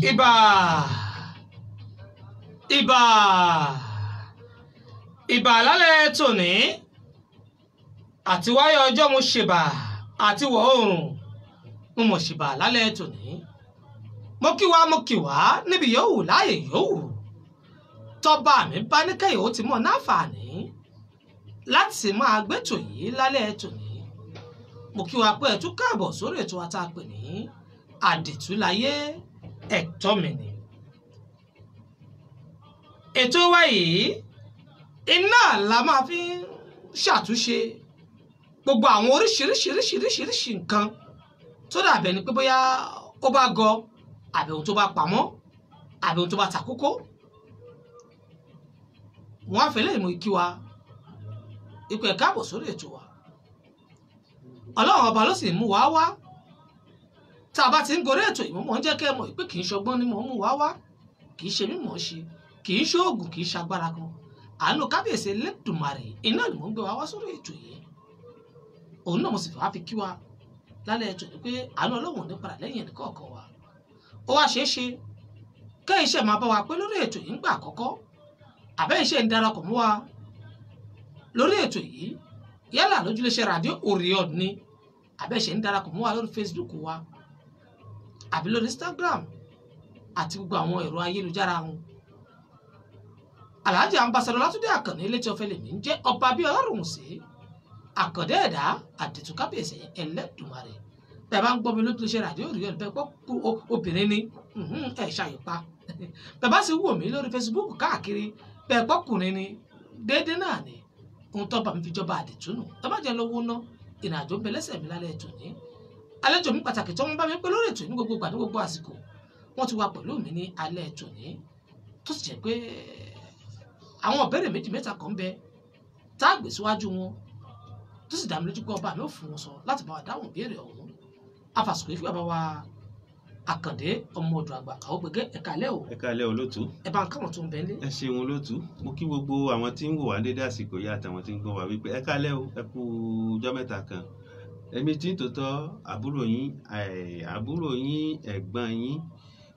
Ìbà ìbà ìbà lálẹ́ tòní àti wáyé ọjọ́ mo ṣèbà àti wọ̀ oòrùn mo mọ̀ ṣèbà lálẹ́ tòní. Mo kí wa mo kí wa níbi yòówù láàyè yòówù tọ́ba mi bá ní kẹ́yìn ó ti mọ̀ náfààní láti máa gbẹ́tò yìí lálẹ́ tòní. Mo kí wa pé ẹ tún káàbọ̀ sórí ètò wa tá a pè ní Àdìtúláyé Ẹ̀tọ́ Mi Ni. Ètò wa yìí iná la máa fi ń ṣàtúnṣe gbogbo àwọn oríṣiríṣiríṣiríṣiríṣi nǹkan tó dàbẹ̀ ni pé bóyá ó bá gọ àbí ohun tó bá pamọ́ àbí ohun tó bá tàkókó. Wọ́n á fẹ́lẹ́ ìmọ̀ kí wa ikú ẹ̀ káàbọ̀ sórí ètò wa. Ọlọ́run ọba ló sì mú wa wá. Tá a bá ti ń gorí ètò ìmọ̀ ń jẹ́ kẹ́ ẹ mọ̀ pé kì í ṣọgbọ́n ni mò ń mú wa wá, kì í ṣe mímọ̀ ṣe, kì í ṣoògùn, kì í ṣagbára kan. Àánú kábíyèsí Elédùmarè iná ni mò ń gbé wa wá sórí ètò yìí. Òun náà mo sì fà á fi kí wa lálẹ́ ètò yìí pé àánú Ọlọ́run ò ní padà lẹ́yìn ẹnì kọ̀ọ̀kan wa. Ó wá ṣeé ṣe kẹ́ iṣẹ́ máa bá wa pé lórí ètò yìí ń gbà àkọ́kọ́, àbẹ́ iṣẹ́ ń darapọ̀ mọ́ wa lórí ètò yìí, yálà lójúléṣẹ́ Ràdíò Orion ni, àbẹ́ iṣẹ́ ń darapọ̀ mọ́ wa lórí Facebook wa àbí lórí Instagram àti gbogbo àwọn ẹ̀rọ ayélujára wọn. Alhaji Ambassador Látúndé Àkànní létí ọ̀fẹ́ lèmi ń jẹ́ ọba bíi ọlọ́run sí àkàndé ẹ̀dá àdìtú kábíyèsí Ẹlẹ́dùmarè. Bẹ́ẹ̀ bá ń gbọ́ mi lójúléṣẹ́ Ràdíò Orion, bẹ́ẹ̀ gbọ́ obìnrin ni ẹ̀ ṣàyípa. Bẹ́ẹ̀ bá sì wò mí lórí Facebook káàkiri, bẹ́ẹ̀ gbọ́kùnrin ni, déédéé náà ni. Ohun tó bá mi fi jọba àdìtú nù. Ẹ má jẹ́ lọ́wọ́ ná, ìrìnàjò ń bẹ lẹ́sẹ̀ mi lálẹ́ ètò ní. Àlejò mi pàtàkì tó ń bá mi pé lórí ètò ní gbogbo ìgbà ní gbogbo àsìkò, wọ́n ti wà pẹ̀lú mi ní alẹ́ ètò ní, tó sì jẹ́ pé àwọn ìbéèrè méjì mẹ́ta kan bẹ tá a gbé síwájú wọn, tó sì dá mi lójú pé ọba mi ò fún wọn sọ láti bá wa dáhùn ìbéèrè ọ̀hún. Afàsìkò yìí fún bàbá wa Àkàndé ọmọ ọ̀dọ̀ àgbà àwọn gbẹgẹ, ẹ̀ka alẹ́ o. Ẹ̀ka alẹ́ olótú. Ẹ bá ń káwọn tó ń bẹ nílé. Ẹ ṣeun olótú, mo kí gbogbo àwọn tí ń wò wá dédé àsìkò yìí àtàwọn tí ń gbọ́ wá wípé ẹ̀ka alẹ́ o, ẹ kú ọjọ́ mẹ́ta kan. Èmi tí ń tòótọ́ àbúrò yín, àbúrò yín, ẹ̀gbọ́n yín,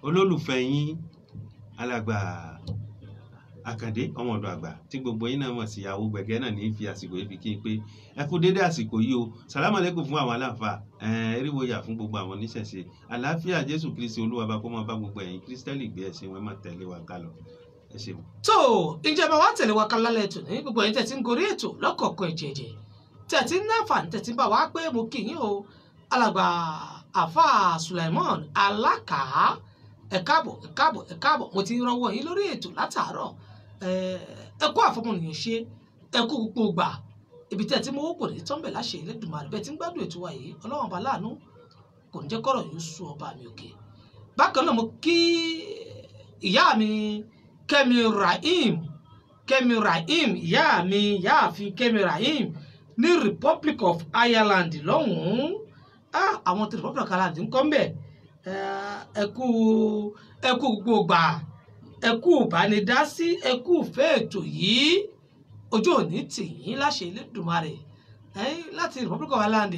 olólùfẹ́ yín, alàgbà Àkàndé ọmọ ọ̀dọ̀ àgbà tí gbogbo yín náà mọ̀ sí àwo gbẹ̀gẹ́ náà ní fi àsìkò yìí fi kí n pé ẹ kú dédé àsìkò yìí o. Sàlámù aláìkùm fún àwọn aláǹfà, eriwo yà fún gbogbo àwọn oníṣẹ̀ṣe. Àlàáfíà Jésù Kristi Olúwa bá kó máa bá gbogbo ẹ̀yin kírísítẹ́lì gbé ẹ̀sìn wọn, máa tẹ̀lé wa ká lọ. Ẹ ṣeun. Tó ìjọba wa tẹ̀lé wa ká lálẹ́ ètò ní gbogbo ẹ̀yin tẹ̀ tí ń gorí ètò lọ́kọ̀ọ̀kan ìjẹ̀jẹ̀ tẹ̀ tí ń náfààní tẹ̀ tí ń bá wa pé mo kì í yín o. Alàgbà Àfà Sulaimon Alákàá, ẹ káàbọ̀ ẹ káàbọ̀ ẹ káàbọ̀, mo ti ń rọwọ́ yín lórí ètò látàárọ̀. Ẹ kú àfọmọnìyàn ṣe, ẹ kú gbogbo gbà ibi tẹ́ tí mo wó kò ní tọ́ḿbẹ̀ láṣẹ Elédùmarè. Bẹ́ẹ̀ tí ń gbádùn ètò wa yìí, Ọlọ́run ọba láàánú kò ní jẹ́ kọ́rọ̀ yóò sú ọba mi òkè. Bákan náà mo kí ìyá mi Kẹ́mi Rahim, Kẹ́mi Rahim, ìyá mi ìyáàfin Kẹ́mi Rahim ní Republic of Ireland lọ́hùn-ún. Àwọn tí Republic of Ireland ń kọ́ mbẹ̀, ẹ kú gbogbo gbà, ẹ kú ìbánidásí, ẹ kú ìfẹ́ ètò yìí, ojú òní tì yín láṣẹ Elédùmarè. Láti Republic of Ireland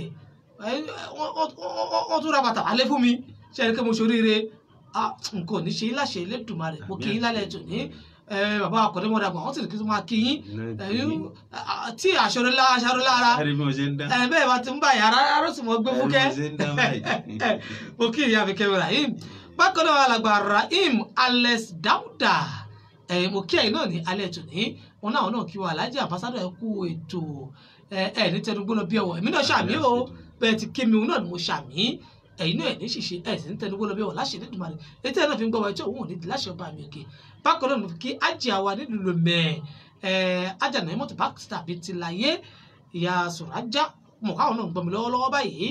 wọ́n tún ra bàtà wálé fún mi, ṣe é kí mo ṣoríire, nǹkan ò ní ṣe yín láṣẹ Elédùmarè. Mo kí yín lálẹ́ ètò ní bàbá akọ̀dé mọ́dàgbà, wọ́n sì ní kí n máa kí yín tí aṣọ́rọ́ lára bẹ́ẹ̀ bá ti ń bá yàrá aró sì mọ́ gbé fúkẹ́. Mo kí ìyá mi Kẹ́mi Rahim. Bákan náà alàgbà Rahim Alex Dauda, mo kí ẹ̀yin náà ní alẹ́ ètò ní wọn náà náà kí wọn. Alhaji Ambassador ẹ kú ètò, ẹ ní tẹnugbó lọ bí ọwọ́, èmi náà ṣàmì o, bẹ́ẹ̀ ti kí mi òun náà ni mo ṣàmì, ẹ̀yin náà ní ṣìṣe ẹ̀ sì ń tẹnugbó lọ bí ọwọ́ láṣẹ Elédùmarè. Ètò ẹ̀ náà fi ń gbọ́ wa ẹjọ́ òun ò ní di láṣẹ ọba mi òkè. Bákan náà mo kí ájì àwa nílùú Lomé, ájà náà mọ́tò bákítà bíi ti láyé ìyá Sùrájà, mo káwọn náà ń gbọ́ mi lọ́wọ́lọ́wọ́ báyìí.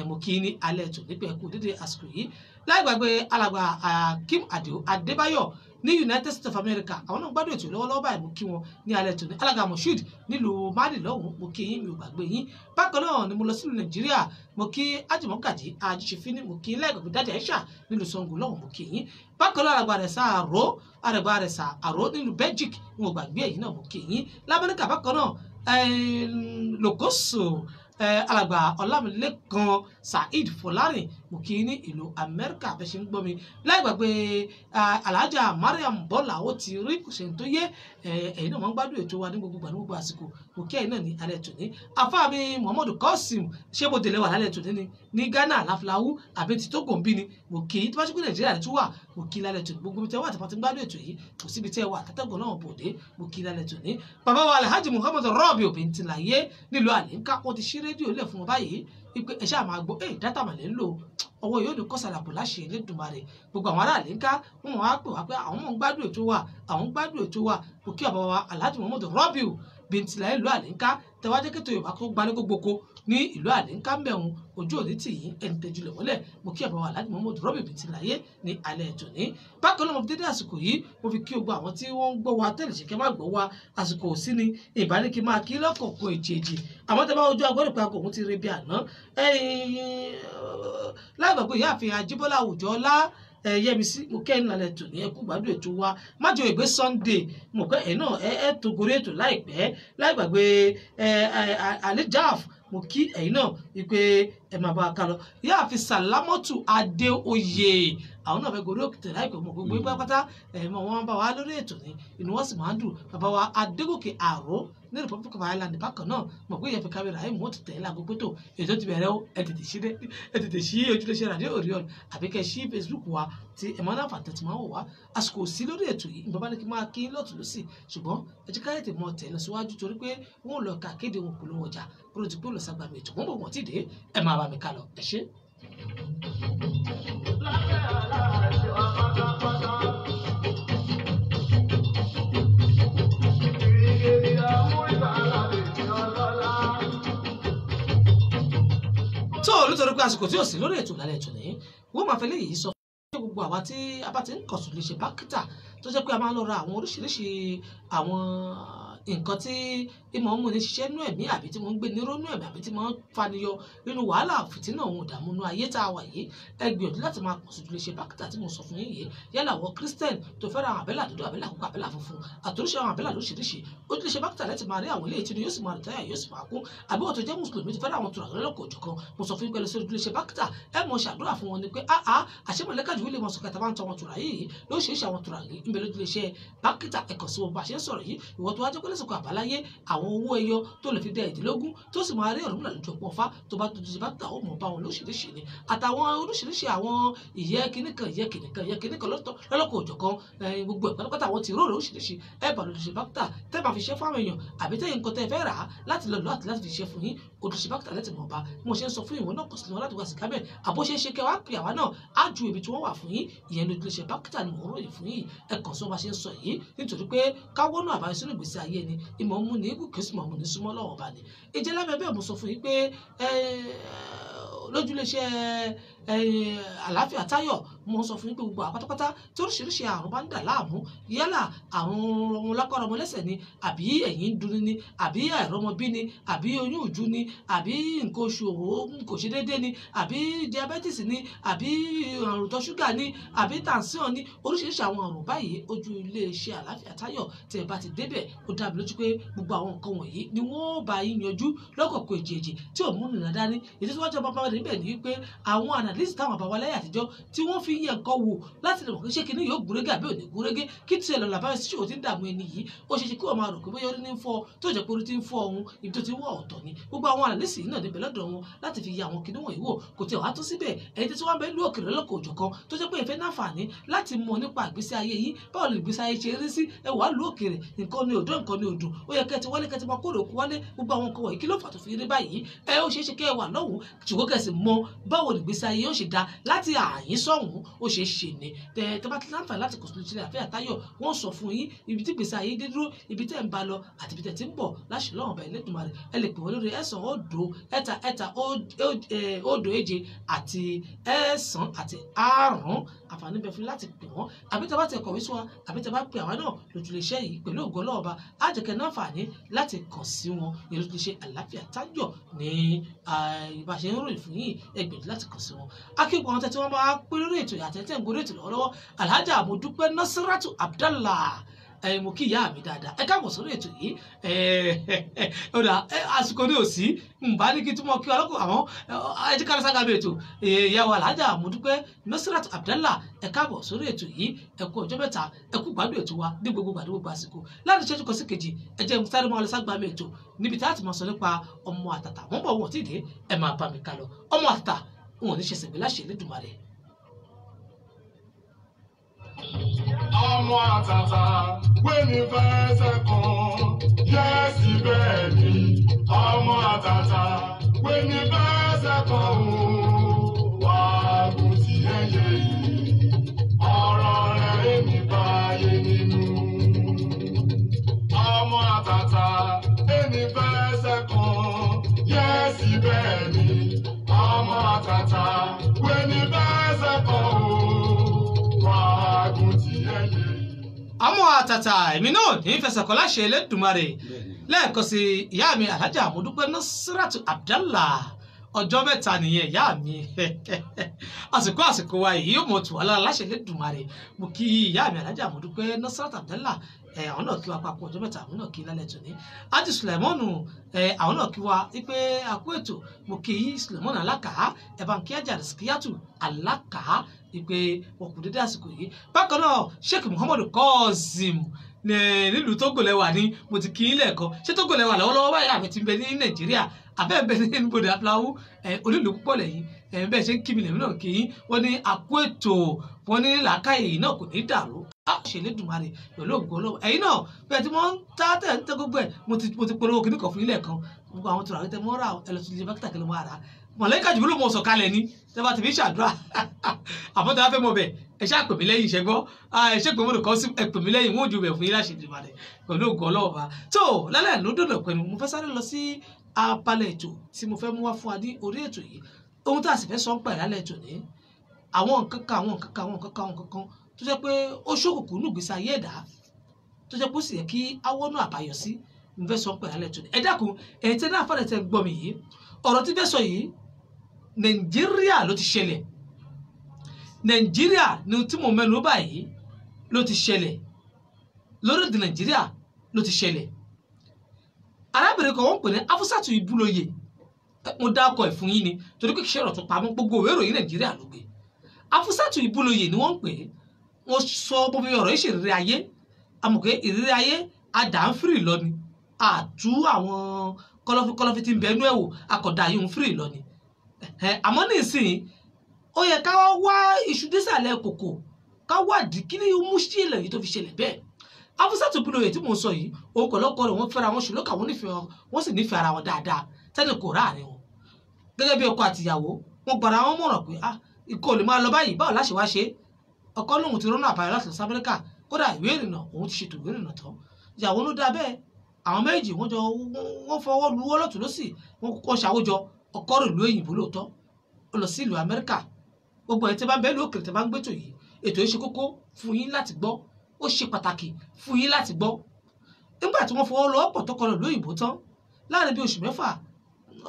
Mo kí ní alẹ́ ètò nípa ẹ̀kú dédé àsìkò yìí. Láì gbàgbé alàgbà Akeem Adio Adébáyọ̀ ní United States of America, àwọn náà gbádùn ètò lọ́wọ́lọ́wọ́ báyìí, mo kí wọn ní alẹ́ ètò ní. Alàgbà Moshood nílùú Mali lọ́hùn, mo kí yín, mi ò gbàgbé yín. Bákan náà ni mo lọ sílùú Nàìjíríà, mo kí Ajímọ̀gàjì Ajíṣefínní, mo kí láì gbàgbé Dájà Aisha nílùú Ṣàngó lọ́hùn, mo kí yín. Bákan náà alàgbà rẹ̀ sá àró, alàgbà rẹ̀ sá àró nílùú Belgium, mo gbàgbé ẹ̀yin náà, mo kí yín. Lamẹ́ríkà bákan náà Lòkóso alàgbà Ọlámilékan Saheed Fọlárìn Mo kí ní ìlú Amẹ́ríkà bẹ́ẹ̀ ṣe ń gbọ́ mi. Láì gbàgbé Alhaja Mariam Bọ́lá ó ti rí kò ṣe ń tó yé, ẹ̀yin náà máa ń gbádùn ètò wa ní gbogbo ìgbà ní gbogbo àsìkò. Mo kí ẹ̀yin náà ní alẹ́ tòní. Afá mi Muhammadu Qasim ṣé mo délé wà lálẹ́ tòní ni ní Ghana láfiláwú àbí ti Togo ń bí ni. Mo kí tó bá ṣe pé Nàìjíríà tún wà, mo kí lálẹ́ tòní. Gbogbo ibi tẹ́ wà àti pàtó ń gbádùn ètò yìí, kò síbi tẹ́ wà àtàtẹ́gùn náà bòde. Mo kí lálẹ́ tòní. Bàbá wa Alhaji Muhammad Rabi Obintilaye nílùú Àlínkà, wọ́n ti ṣí rédíò lẹ̀ fún wọn báyìí wípé ẹ ṣáà máa gbọ́ ẹ dátà màlẹ́ ń lò ọwọ́ yóò ní kọ́sàlàpọ̀ láṣẹ Elédùmarè. Gbogbo àwọn ará Àlínkà wọn wá pè wá pé àwọn mọ̀ ń gbádùn ètò wa, àwọn ń gbádùn ètò wa. Mo kí bàbá wa Alhaji Muhammad Rabi Obintilaye ìlú Àlínkà tẹwájẹ́ kẹ́tọ̀ Yorùbá kó gbalẹ́ gbogbo ní ìlú Àlínkà mẹ́hun ojú òní tì yín ẹni tẹ́jú lẹ̀ mọ́lẹ̀. Mo kí bàbá wa Alhaji Muhammad Rabi Obintilaye ní alẹ́ ètò ní. Bákan náà mo fi dédé àsìkò yìí mo fi kí gbogbo àwọn tí wọ́n ń gbọ́ wa tẹ́lẹ̀ ṣe kẹ́ má gbọ́ wa, àsìkò sí ni ìbánikí máa kí lọ́kọ̀ọ̀kan èjèèjì. Àmọ́ tẹ́ bá ojú agbọ́dọ̀ pé aago òun ti re bí àná. Láì gbàgbé ìyáàfin Ajíbọ́lá Àwùjọ́lá Yẹmisí, mo kẹ́ ẹ̀ nílẹ̀ tò ní ẹkú gbádùn ètò wa. Májò ìgbé Sunday mo kẹ́ ẹ̀ náà ẹ tó gorí ètò láìpẹ́. Láì gbàgbé Alijaf, mo kí ẹ̀yin náà wípé ẹ máa bá a ká lọ. Ìyáàfin Sàlámọ́tù Adéoyè àwọn náà fẹ́ gorí òkìtẹ̀ láìpẹ́. Mo gbogbo ipá pátá ẹ̀ mọ̀ wọ́n bá wa lórí ètò ní inú wọn sì máa ń dùn. Bàbá wa Adégòkè Àró ní Republic of Ireland bákan náà mọ̀ pé ìyẹn fi kámẹ́rà ẹ̀ mọ̀ ti tẹ̀ láago pé tó ètò ti bẹ̀rẹ̀ ó, ẹ tètè ṣí ojúlẹ̀ṣẹ̀ Radio Orion àbí kẹ́ ṣí Facebook wa tí ẹ máa ń àǹfààní tí máa ń wò wá. Àsìkò sí lórí ètò yìí ìbábá ní kí máa kí lọ́tún lọ́sì, ṣùgbọ́n ẹ jẹ́ ká tètè mọ tẹ̀ lọ síwájú torí pé wọ́n lọ ká kéde wọn polówó ọjà kúrò tí pé olùsàgbàmì ètò wọn bò wọ́n ti dé, ẹ máa bá mi ká lọ. Ẹ ṣé. Lábẹ́ aláṣẹ wa pátápátá. Ìrìngèrè àmúrígbà alábẹ̀mí ọlọ́lá. Tó nítorí pé àsìkò tí ò sí lórí ètò lálẹ́ ètò ní wọ́n máa fẹ́ léyìí sọ fún gbogbo àwa tí a bá ti ń kọ̀sùn lè ṣe bákítà tó jẹ́ pé a máa ń lọ ra àwọn oríṣiríṣi àwọn nǹkan tí ìmọ̀ ń múni ṣiṣẹ́ nú ẹ̀mí àbí tí mo ń gbé ní rónú ẹ̀mí àbí tí mo ń faniyọ nínú wàhálà fìtínà òun ìdààmú inú ayé tá a wà yìí. Ẹ gbìyànjú láti máa pọ̀ sí ju lè ṣe bákítà tí mo sọ fún yín yìí. Yálà wọ Christian tó fẹ́ ra àwọn àbẹ́là dúdú, àbẹ́là kúkú, àbẹ́là funfun àtòríṣe àwọn àbẹ́là lóríṣiríṣi, ó ti lè ṣe bákítà láti máa rí àwọn eléyìí tí yóò sì máa rìtáyà yóò sì máa kún. Àbí wọ́n tó jẹ́ mùsùlùmí tó fẹ́ ra àwọn tùràrí lọ́lọ́kọ̀ òjọ̀kan, mo sọ fún yín pé lọ sí ojú lè ṣe bákítà ẹ mọ̀ ṣàdúrà fún wọn ni pé áá àṣemọ̀lẹ́kà jù lè mọ̀ sọ̀kẹ́ta bá ń tọ àwọn tùràrí yìí lóríṣiríṣi àwọn tùràrí ń bẹ lójú lè ṣe bákítà. Ẹ̀kọ́ sí wọn bá ṣe ń sọ̀rọ̀ yìí. Ìwọ tó wá jẹ́ pé lásìkò àbáláyé àwọn owó ẹyọ tó lè fi dẹ ìdílógún tó sì máa rí ọ̀rọ̀ lójú ọ̀pọ̀ ọ̀fá tó bá tó ti bá ta ó mọ̀ bá wọn lóríṣiríṣi ni àtàwọn oríṣiríṣi àwọn ìyẹ́ kìnnìkan ìyẹ́ kìnnìkan ìyẹ́ kìnnìkan lọ́lọ́kọ̀ òjọ̀kan gbogbo ẹ̀ pátápátá àwọn ti róòrò oríṣiríṣi ẹ bá lójú ṣe bákítà tẹ́ bá fi ṣe fáwọn èèyàn àbí tẹ́yìn nǹkan tẹ́ fẹ́ rà á láti lọ lọ àti láti fi ṣe fún yín ojúṣe bákítà láti mọ̀ bá mo ṣe ń sọ fún ìwọ náà kò sí wọn láti wá sí kábẹ̀ àbó ṣe é ṣe kẹwàá pè àwa náà á ju ibi tí wọ́n wà fún yín ìyẹn lójú ṣe bákítà ni mò ń ròyìn fún yín. Ẹ kàn sí wọn bá ṣe ń sọ yìí nítorí pé káwọ́nù àbáyọ sínú ìgbésí ayé ni ìmọ̀ mú ní kí ó sì mọ̀ mú ní súnmọ́ lọ́wọ́ bá ní. Ìjẹ́ lábẹ́ bẹ́ẹ̀ mo sọ fún yín pé lójúléṣẹ́ Àlàáfíà Táyọ̀ mo sọ fún yín pé gbogbo àwọn pátápátá tí oríṣiríṣi àrùn bá ń dà láàmú, yálà àrùn ọmọ lápára ọmọ lẹ́sẹ̀ ni àbí ẹ̀yìn ń dunni ni àbí àìrọ́mọbí ni àbí oyún ìju ni àbí nǹkan oṣù kò ṣe déédéé ni àbí diabetes ni àbí àrùn ìtọ̀ ṣúgà ni àbí tàǹsíọ̀n ni oríṣiríṣi àwọn àrùn báyìí ojú iléeṣẹ́ Àlàáfíà Táyọ̀ tí ẹ bá ti débẹ̀ ó dá mi lójú pé gbogbo àwọn nǹkan wọ̀nyí ni wọ́n bá yín yanjú lọ́kọ̀ọ̀kan èjèèjì tí ò múnú nà dání. Èyí tí wọ́n jọ bàbá rẹ̀ níbẹ̀ ni wípé àwọn analyst táwọn bàbá wa láyé àtijọ́ tí wọ́n fi yẹ nǹkan wò láti lè mọ̀ pé ṣé kinní yóò gúnrégé àbí ò ní gúnrégé, kí tiẹ̀ lọ làbáyọ sí ṣòwò tí ń dààmú ẹni yìí. Ó ṣe ṣe kí wọ́n máa rò pé bóyá orí ní ń fọ́ tó jẹ́ pé orí ti ń fọ́ òun ibi tó ti wọ́ ọ̀tọ̀ ni. Gbogbo àwọn analyst yìí náà níbẹ̀ lọ́dọ̀ wọn láti fi yẹ àwọn kinní wọ̀nyí wò. Kò tiẹ̀ wá tó síbẹ̀ ẹni tí wọ́n bẹ lú òkèèrè lọ́kọ̀ òjọ̀kan tó jẹ́ pé ìfẹ́ náfààní láti mọ̀ nípa ìgbésí ayé yìí báwo lè ìgbésí ayé ṣe rí sí ẹ wàá lú òkèèrè nǹkan ni òdó nǹkan ni òdùn ó yẹ kẹ́ ti wálé kẹ́ ti máa kórè òkú wálé gbogbo àwọn nǹkan wọ̀nyí kí ló fà tó fi rí báyìí. Ẹ ó ṣeé ṣe kẹ́ ẹ wà lọ́hùn ṣùgbọ́n kẹ́ ẹ sì mọ báwo lè ìgbésí ayé yóò ṣe dá láti àyín sọ̀hún ó ṣeé ṣe ni tẹ tẹ bá ti láǹfààní láti kọ̀sùn lójú Àlàáfíà Táyọ̀ wọ́n sọ fún yín ibi tí ìgbésí ayé dé dúró ibi tẹ́ ń bá lọ àti ibi tẹ́ ti ń bọ̀ láṣẹ lọ́wọ́n ọba Ẹlẹ́dùmarè. Ẹ lè pè wọ́n lórí 9 0 3 3 0 7 àti 9 àti 5. Àǹfààní bẹ fún láti pè wọ́n àbí tẹ bá ti kọ̀wé sí wa àbí tẹ bá pè àwa náà lójúléṣẹ́ yìí pẹ̀lú ògo Ọlọ́run Ọba á jẹ́ kẹ́ náǹfààní láti kàn sí wọn ní lójúléṣẹ́ Àlàáfíà Táyọ̀ ní ìbá ṣe ń ròyìn fún yìí ẹ gbìyànjú láti kàn sí wọn. Akíkọ̀ àwọn tẹ́tí wọ́n máa pé lórí ètò àtẹ̀tẹ̀ ń gorí ètò lọ́wọ́lọ́wọ́ Alhaja Modúpẹ́ Nasiratu Abdallah Mo kí ìyá mi dáadáa, ẹ káàbọ̀ sórí ètò yìí. Ọ̀dà àsìkò ní òsì nbà ní kí túmọ̀ kí ọlọ́kọ̀ àwọn ẹjí kára sága bí ètò. Ìyá wa Alhaja Modúpẹ́ Nusrat Abdallah, ẹ káàbọ̀ sórí ètò yìí, ẹ kú ọjọ́ mẹ́ta, ẹ kú gbádùn ètò wa ní gbogbo gbàdúgbò gbogbo àsìkò. Láti ṣẹ́jú kan sí kejì, ẹ jẹ́ sáré máa lọ ságbá mi ètò níbi tá a ti máa sọ nípa ọmọ àtàtà. Wọ́n bọ̀ wọ́n ti dé, ẹ máa bá mi ká lọ. Ọmọ àtàtà wọn ò ní ṣe sẹ̀gbẹ́ láṣẹ Elédùmarè. Ọmọ àtàtà wẹ́ni fẹsẹ̀ kan, yẹ́sì bẹ́ẹ̀ ni. Ọmọ àtàtà wẹ́ni fẹsẹ̀ kan o, wà á gùn tí ẹ yẹ yìí, ọ̀rọ̀ rẹ̀ èmi báyé nínú. Ọmọ àtàtà wẹ́ni fẹsẹ̀ kan, yẹ́sì bẹ́ẹ̀ ni. Ọmọ àtàtà wẹ́ni fẹsẹ̀ kan o, wà á gùn tí ẹ yẹ yìí. Àmọ́ àtàtà èmi náà ní fẹsẹ̀kọ́ láṣẹ Elédùmarè. Lẹ́ẹ̀kan sí ìyá mi Alhaja Modúpẹ́ Nusrat Abdallah, ọjọ́ mẹ́ta nìyẹn ìyá mi. Àsìkò wa yìí yóò mọ̀ tù wá lára láṣẹ Elédùmarè. Mo kí ìyá mi Alhaja Modúpẹ́ Nusrat Abdallah, àwọn náà kí wa papọ̀ ọjọ́ mẹ́ta, àwọn náà kí lálẹ́ tòní. Ájì Sùlẹ̀mọ́nù, àwọn náà kí wa wípé àkú ètò. Mo kí Sùlẹ̀mọ́nù Alákàá, ẹ̀bá ń kí Ájà Rìsíkíyàtù Alákàá wípé wọn kò dédé àsìkò yìí. Bákan náà Sheikh Muhammadu Kazeem nílùú Tógò lẹ́wà ní mo ti kí í lẹ́ẹ̀kan. Ṣé Tógò lẹ́wà lọ́wọ́lọ́wọ́ báyìí àbẹ̀ ti ń bẹ ní Nàìjíríà, àbẹ́ ń bẹ ní ibodè Afúláwú? Onílùú púpọ̀ lẹ́yìn bẹ́ẹ̀ ṣe ń kí mi lèmi náà kí í. Wọ́n ní àkú ètò, wọ́n ní làákàyè yìí náà kò ní dàrú ṣe Elédùmarè pẹ̀lú ògo Ọlọ́run. Ẹ̀yin náà bẹ́ẹ̀ tí wọ́n ń tá tẹ̀ ń tẹ́ gbogbo ẹ̀, mo ti polówó kíní kan fún ilé kan. Gbogbo àwọn tó rà tẹ́ mọ́ ra ẹ lọ sí ilé bákítà kí ló máa rà. Mọ̀lẹ́kà jùlọ mọ̀ sọ̀ kalẹ̀ ni tẹ́ bá ti fi ṣàdúrà. Àmọ́ tẹ́ bá fẹ́ mọ̀ bẹ̀ ẹ ṣáà pè mí lẹ́yìn ìṣẹ́gbọ́, ẹ ṣe pé mo lè kọ́ sí ẹ pè mí lẹ́yìn, wọ́n ò ju bẹ̀ fún yín láṣẹ Elédùmarè pẹ̀lú ògo Ọlọ́run bá. Tó lálẹ́ ló dòdò pẹ̀lú mo fẹ́ sáré lọ sí abalẹ̀ ètò tí mo fẹ́ mú wá fún wa ní orí ètò yìí. Ohun tá a sì fẹ́ sọ ń pẹ̀ lálẹ́ ètò ní àwọn nǹkan kan, àwọn nǹkan kan, àwọn nǹkan kan, àwọn nǹkan kan tó jẹ́ pé ó ṣókùnkùn nínú ìgbésí ayé ẹ̀dá, tó jẹ́ pé ó sì yẹ kí awọ́nú àbáyọ sí. Mo fẹ́ sọ pẹ̀lú alẹ́ tó ní. Ẹ dákun, ẹ̀yin tẹ́ náà fàlẹ́ tẹ́ gbọ́ mi yìí, ọ̀rọ̀ tí fẹ́ sọ yìí Nàìjíríà ló ti ṣẹlẹ̀. Nàìjíríà ni tí mo mẹ́nu báyìí ló ti ṣẹlẹ̀. Lórílẹ̀-èdè Nàìjíríà ló ti ṣẹlẹ̀. Arábìnrin kan wọ́n pè ní Afusatu Ibúlóyè. Mo dákọ̀ ẹ̀ fún yín ni torí pé kì í ṣe ọ̀rọ̀ tó pamọ́, gbogbo òwe ìròyìn Nàìjíríà ló gbé. Afusatu Ibúlóyè ni wọ́n ń pè é. Wọ́n sọ bó fi ọ̀rọ̀ yìí ṣe ìrírí ayé. Àmọ̀ pé ìrírí ayé adà ń fìrì lọ ni, àtú àwọn kọ̀lọ̀fín tí ń bẹ inú ẹ̀ wò, akọ̀dà yìí ń fìrì lọ ni. Àmọ́ nísìnyí ó yẹ ká wá iṣu dísàlẹ̀ kòkò, ká wádìí kí ni ó mú ṣẹlẹ̀ yìí tó fi ṣẹlẹ̀ bẹ́ẹ̀. Afusatu Ibúlóyè tí mò ń sọ yìí, òun kọ̀lọ́kọ̀ rẹ̀ wọ́n fẹ́ra wọn ṣùlọ́kà, wọ́n nífẹ̀ẹ́ wọ́n sì nífẹ̀ẹ́ ara wọn dáadáa tẹ́lẹ̀ kò ráàrin wọn. Gẹ́gẹ́ bí ọkọ àtìyàwó, wọ́n gbára wọn mọ̀ràn pé ikọ̀ lè máa lọ báyìí, báwo láṣẹ wá ṣe é? Ọkọ lóhun ti rọ́nà àbáyọ láti lọ sí Amẹ́ríkà, kódà ìwé ìrìnnà òun ti ṣètò ìwé ìrìnnà tán. Ìyàwó ló dáa bẹ́ẹ̀. Àwọn méjì wọ́n jọ wọ́n fọwọ́ luwọ́ lọ́tùn lósì, wọ́n kọ́ ṣàwójọ. Ọkọ rẹ̀ ìlú òyìnbó lóòótọ́, ó lọ sí ìlú Amẹ́ríkà. Gbogbo ẹ̀ tẹ́ bá ń bẹ lókèrè tẹ́ bá ń gbẹ́tò yìí, ètò yìí ṣe kókó fún yín láti gbọ́, ó ṣe pàtàkì fún yín láti gbọ́. Nígbà tí wọ́n fọwọ́ lọ ọ̀pọ̀ tọkọ lọ ìlú òyìnbó tán, láàrin bí oṣù mẹ́fà,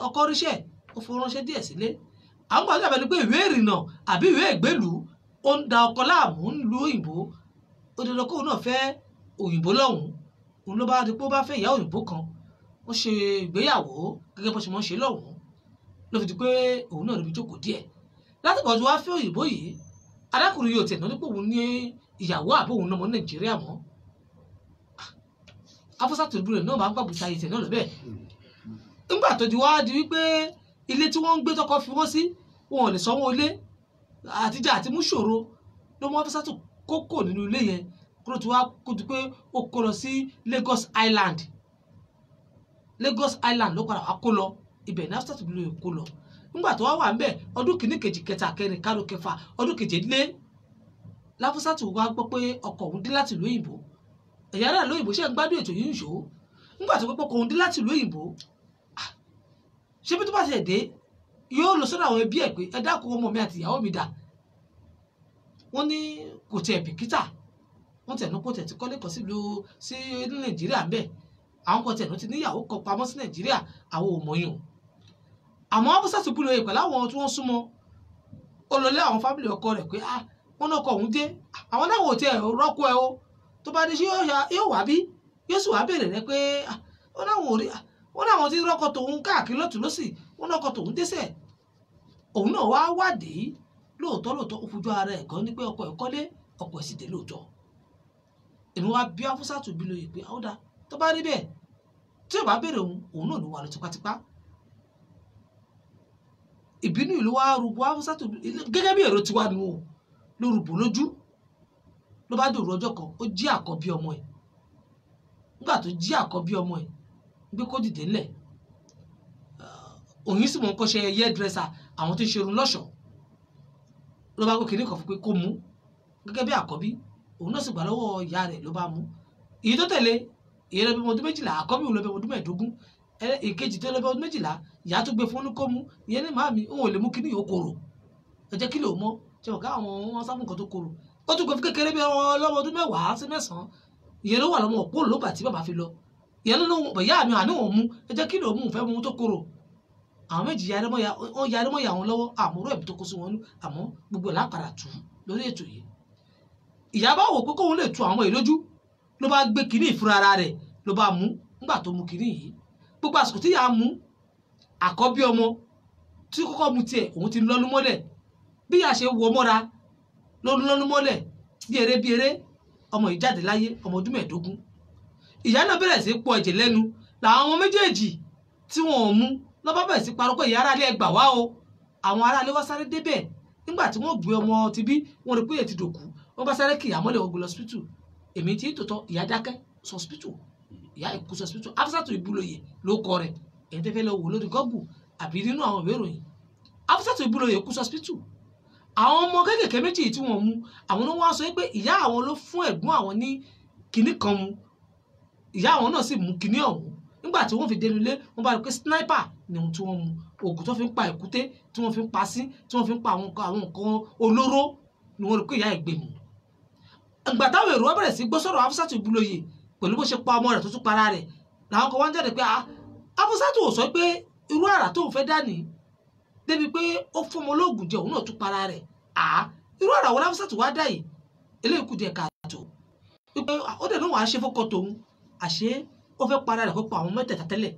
ọkọ ríṣẹ́, ó fowó ránṣẹ́ díẹ̀ sílé. Àwọn gbàgbé àbẹ̀ni pé ìwé ìrìnnà àbí ìwé ìgbélùú ó ń da ọkọ láàmú nílùú òyìnbó. Ó dandan kóun náà fẹ́ òyìnbó lọ́hùn-ún. Òun ló bá di pé ó bá fẹ́ ìyá òyìnbó kan, wọ́n ṣe ìgbéyàwó gẹ́gẹ́ bó ṣe mọ́ ṣe lọ́hùn-ún, ló fi di pé òun náà níbi jókòó díẹ̀. Látìgbà tí wàá fẹ́ òyìnbó yìí, arákùnrin yóò tẹ̀ náà nípò òun ní ìyàwó àbó òun náà mọ́ Nàìjíríà mọ́. Afusatu Ibúlóyè náà máa ń gbàgbé sáyé tẹ̀ náà lọ́bẹ̀. Nígbà tó di wá di wípé ilé tí wọ́n ń gbé tọkọ fi wọ́n sí, wọn ò lè sanwó ilé, àtijọ́ àti mú ṣòro ló mú Afusatu kókò nínú ilé yẹn kúrò tí wàá kó di pé ó kó lọ sí Lagos Island. Lagos Island ló padà wá kó lọ, ibẹ̀ ní Afusatu Ibúlóyè kó lọ. Nígbà tó wá wà ńbẹ̀ ọdún kìíní kejì kẹta kẹrin karùn kẹfà ọdún keje lé l'Afusatu wá gbọ́ pé ọkọ òun dé láti ìlú òyìnbó. Ẹ̀yà náà lóyìnbó ṣe ń gbádùn ètò yìí ń ṣòó. Nígbà tó gbọ́ pé ọkọ òun dé láti ìlú òyìnbó, ṣé bí tó bá ti dé yóò lọ sọ́dọ̀ àwọn ẹbí ẹ̀ pé ẹ dákun ọmọ mi àti ìyàwó mi dà. Wọ́n ní kò tiẹ̀ bìkítà, wọ́n tẹ̀ ní kó tẹ̀ ti kọ́lé kan sílùú sí Nàìjíríà ńbẹ̀. Àwọn kan tẹ̀ ní ti níyàwó kan pamọ́ sí Nàìjíríà, àwọn ò mọ̀yàn. Àmọ́ Afusatu Ibúlóyè pẹ̀lú àwọn tí wọ́n súnmọ́, ó lọ lé àwọn fámìlì ọkọ rẹ̀ pé wọ́n náà kọ òun dé, àwọn náà wò tiẹ̀ rọ́kọ ẹ o, Tó bá dé, ṣé yóò wá bí? Yóò sì wá béèrè rẹ pé ó náwọn ò rí, ó náwọn ti rọ́kọ tòun káàkiri lọ́tùn lọ́sì, ó náà kọ tòun dẹ́sẹ̀. Òun náà wá wádìí lóòótọ́ lóòótọ́, ó fojú ara ẹ̀ gan ní pé ọkọ ẹ̀ kọ́lé, ọkọ ẹ̀ sì dé lóòótọ́. Èmi wá bí Afusatu Ibiloye pé àwòdà, tó bá rí bẹ́ẹ̀, tí ò bá béèrè òun, òun náà ló wà lọ tipátipá. Ìbínú ìlú wa rúbọ Afusatu gẹ́gẹ́ bí èrò tiwa nù o, ló rúbọ lójú. Ló bá dòru ọjọ́ kan, ó jí àkọ́bí ọmọ ẹ̀. Nígbà tó jí àkọ́bí ọmọ ẹ̀ gbé kó dìde ńlẹ̀, òyìn sì mọ̀ ń kọ́ṣẹ́ hairdresser, àwọn tó ń ṣerun lọ́ṣọ̀ọ́. Ló bá kó kinní kan fún pé kó mú gẹ́gẹ́ bí àkọ́bí, òun náà sì gbà lọ́wọ́ ìyá rẹ̀, ló bá mú. Èyí tó tẹ̀lé, ìyẹn lọ bí ọmọ ọdún 12, àkọ́bí òun lọ bí ọmọ ọdún 15. Ìkejì tó lọ bí ọdún 12, ìyá tó gbé fún kó mú, ìyẹn ní màámi, òun ò lè mú kinní yìí, ó korò, ẹ jẹ́ kí lè mọ́ ṣe wọ́n ká àwọn wọn sáfún nǹkan tó korò. Ó tún gbé fún kékeré bí ọlọ́mọ ọdún 10 sí 9, ìyẹn ló wà lọ́mọ òpó lógbà tí bàbá fi lọ. Ìyẹn ló lóun ìyá mi àní òun mú, ẹ jẹ́ kí lè mú, fẹ́ mú tó korò. Àwọn méjì yarí mọ́ ya wọn lọ́wọ́, àmúrò ẹ̀bí tó kó sí wọn nú, àmọ́ gbogbo ẹ̀ lápàdà tù lórí ètò yìí. Ìyá bá wò pé kóun lè tu àwọn èyí lójú, ló bá gbé kinní ìfúnra ara rẹ̀, ló bá mú. Nígbà tó mú kinní yìí, gbogbo àsìkò tí ìyá mú, àkọ́bí ọmọ tí kọ́kọ́ mu tiẹ̀, òun ti lọ́nu mọ́lẹ̀. Bí ìyá ṣe wọ mọ́ra ló lọ́nu mọ́lẹ̀ bí eré bí eré, ọmọ yìí jáde láyé, ọmọ ọdún 15. Ìyá náà bẹ̀rẹ̀ sí pọ̀ ẹ̀jẹ̀ lẹ́nu. Làwọn ọmọ méjèèjì tí wọn ò mú lọ́ bá bẹ̀rẹ̀ sí parọ́ pé ìyá aráalé ẹ gbà wá o. Àwọn aráalé wá sáré débẹ̀. Nígbà tí wọ́n gbé ọmọ ti bí, wọ́n rí pé èyí ti dòkú, wọ́n bá sáré kí ìyá mọ́lẹ̀, wọ́n gbé lọ hospital. Èmi tí tòótọ́, ìyá dákẹ́ hospital, ìyá ìkú hospital. Afusatu Ibiloye ló kọ rẹ̀, èyí tẹ́ fẹ́ lọ wò lórí Google àbí nínú àwọn ìwé ìròyìn. Afusatu Ibiloye kú hospital. Àwọn ọmọ kékèké méjì tí wọ́n mú, àwọn ló wá sọ pé ìyá àwọn ló fún ẹ̀gbọ́n àwọn ní kinní kan mu, ìyá àwọn náà sì mú kinní ọ̀hún. Nígbà tí wọ́n fi dénú ilé, wọ́n bá rí pé sniper ni ohun tí wọ́n mu, oògùn tó fi ń pa èkúté, tí wọ́n fi ń pa sí, tí wọ́n fi ń pa àwọn nǹkan olóró ni wọ́n rí pé ìyá ẹ̀ gbé mu. Ìgbà táwọn èrò wá bẹ̀rẹ̀ sí gbọ́ sọ̀rọ̀ Afusatu Ibiloye pẹ̀lú bó ṣe pa ọmọ rẹ̀ tó tún para rẹ̀, làwọn kan wá ń jáde pé Afusatu ò sọ pé irú àrà tóun fẹ́ dání débi pé ó fọmọ olóògùn jẹ, òun náà tún para rẹ̀. Irú àrà wo Afusatu wá dá yìí? Eléyìí kù díẹ̀ káàtó. Wípé ó dẹ̀ lóun àá ṣe fọ́kọ tòun, àṣé ó fẹ́ para rẹ̀ kó pa àwọn mẹ́tẹ̀ẹ̀ta tẹ́lẹ̀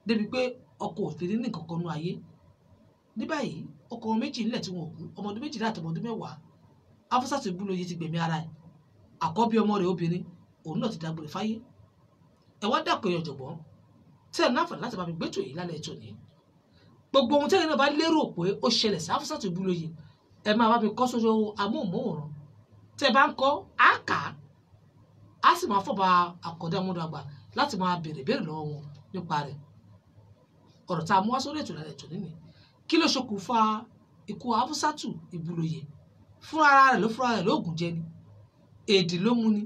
débi pé ọkọ òfin ní nǹkan kan nú ayé. Ní báyìí, ọkọ méjì ńlẹ̀ tí wọn ò kú, ọmọ ọdún 12 àti ọmọ ọdún 10. Afusatu Ibiloye ti gbẹ̀mí ara ẹ̀, àkọ́bí ọmọ rẹ̀ obìnrin òun náà ti dágbére fáyé. Ẹ wá dàpọ̀ èèyàn jọ̀gbọ́n tí ẹ̀ náfààní láti bá mi gbẹ́tò yìí lálẹ́ ètò ní. Gbogbo ohun tẹ́yìn náà bá lérò pé ó ṣẹlẹ̀ sí Afusatu Ibiloye, ẹ máa bá mi kọ́ sójú amóhùnmáwòrán. Tẹ́ ẹ bá ń kọ́, á kà á, á sì máa fọba àkọ́dá ọmọdé àgbà láti máa béèrè béèrè lọ́wọ́ wọn nípa rẹ̀. Ọ̀rọ̀ tá a mú wá sórí ètò lálẹ́ ètò nínú, kí ló ṣokùnfà ikú Afusatu Ibiloye? Fúnra ara rẹ̀ ló fúnra rẹ̀ lóògùn jẹ ni, èdè ló mú ni,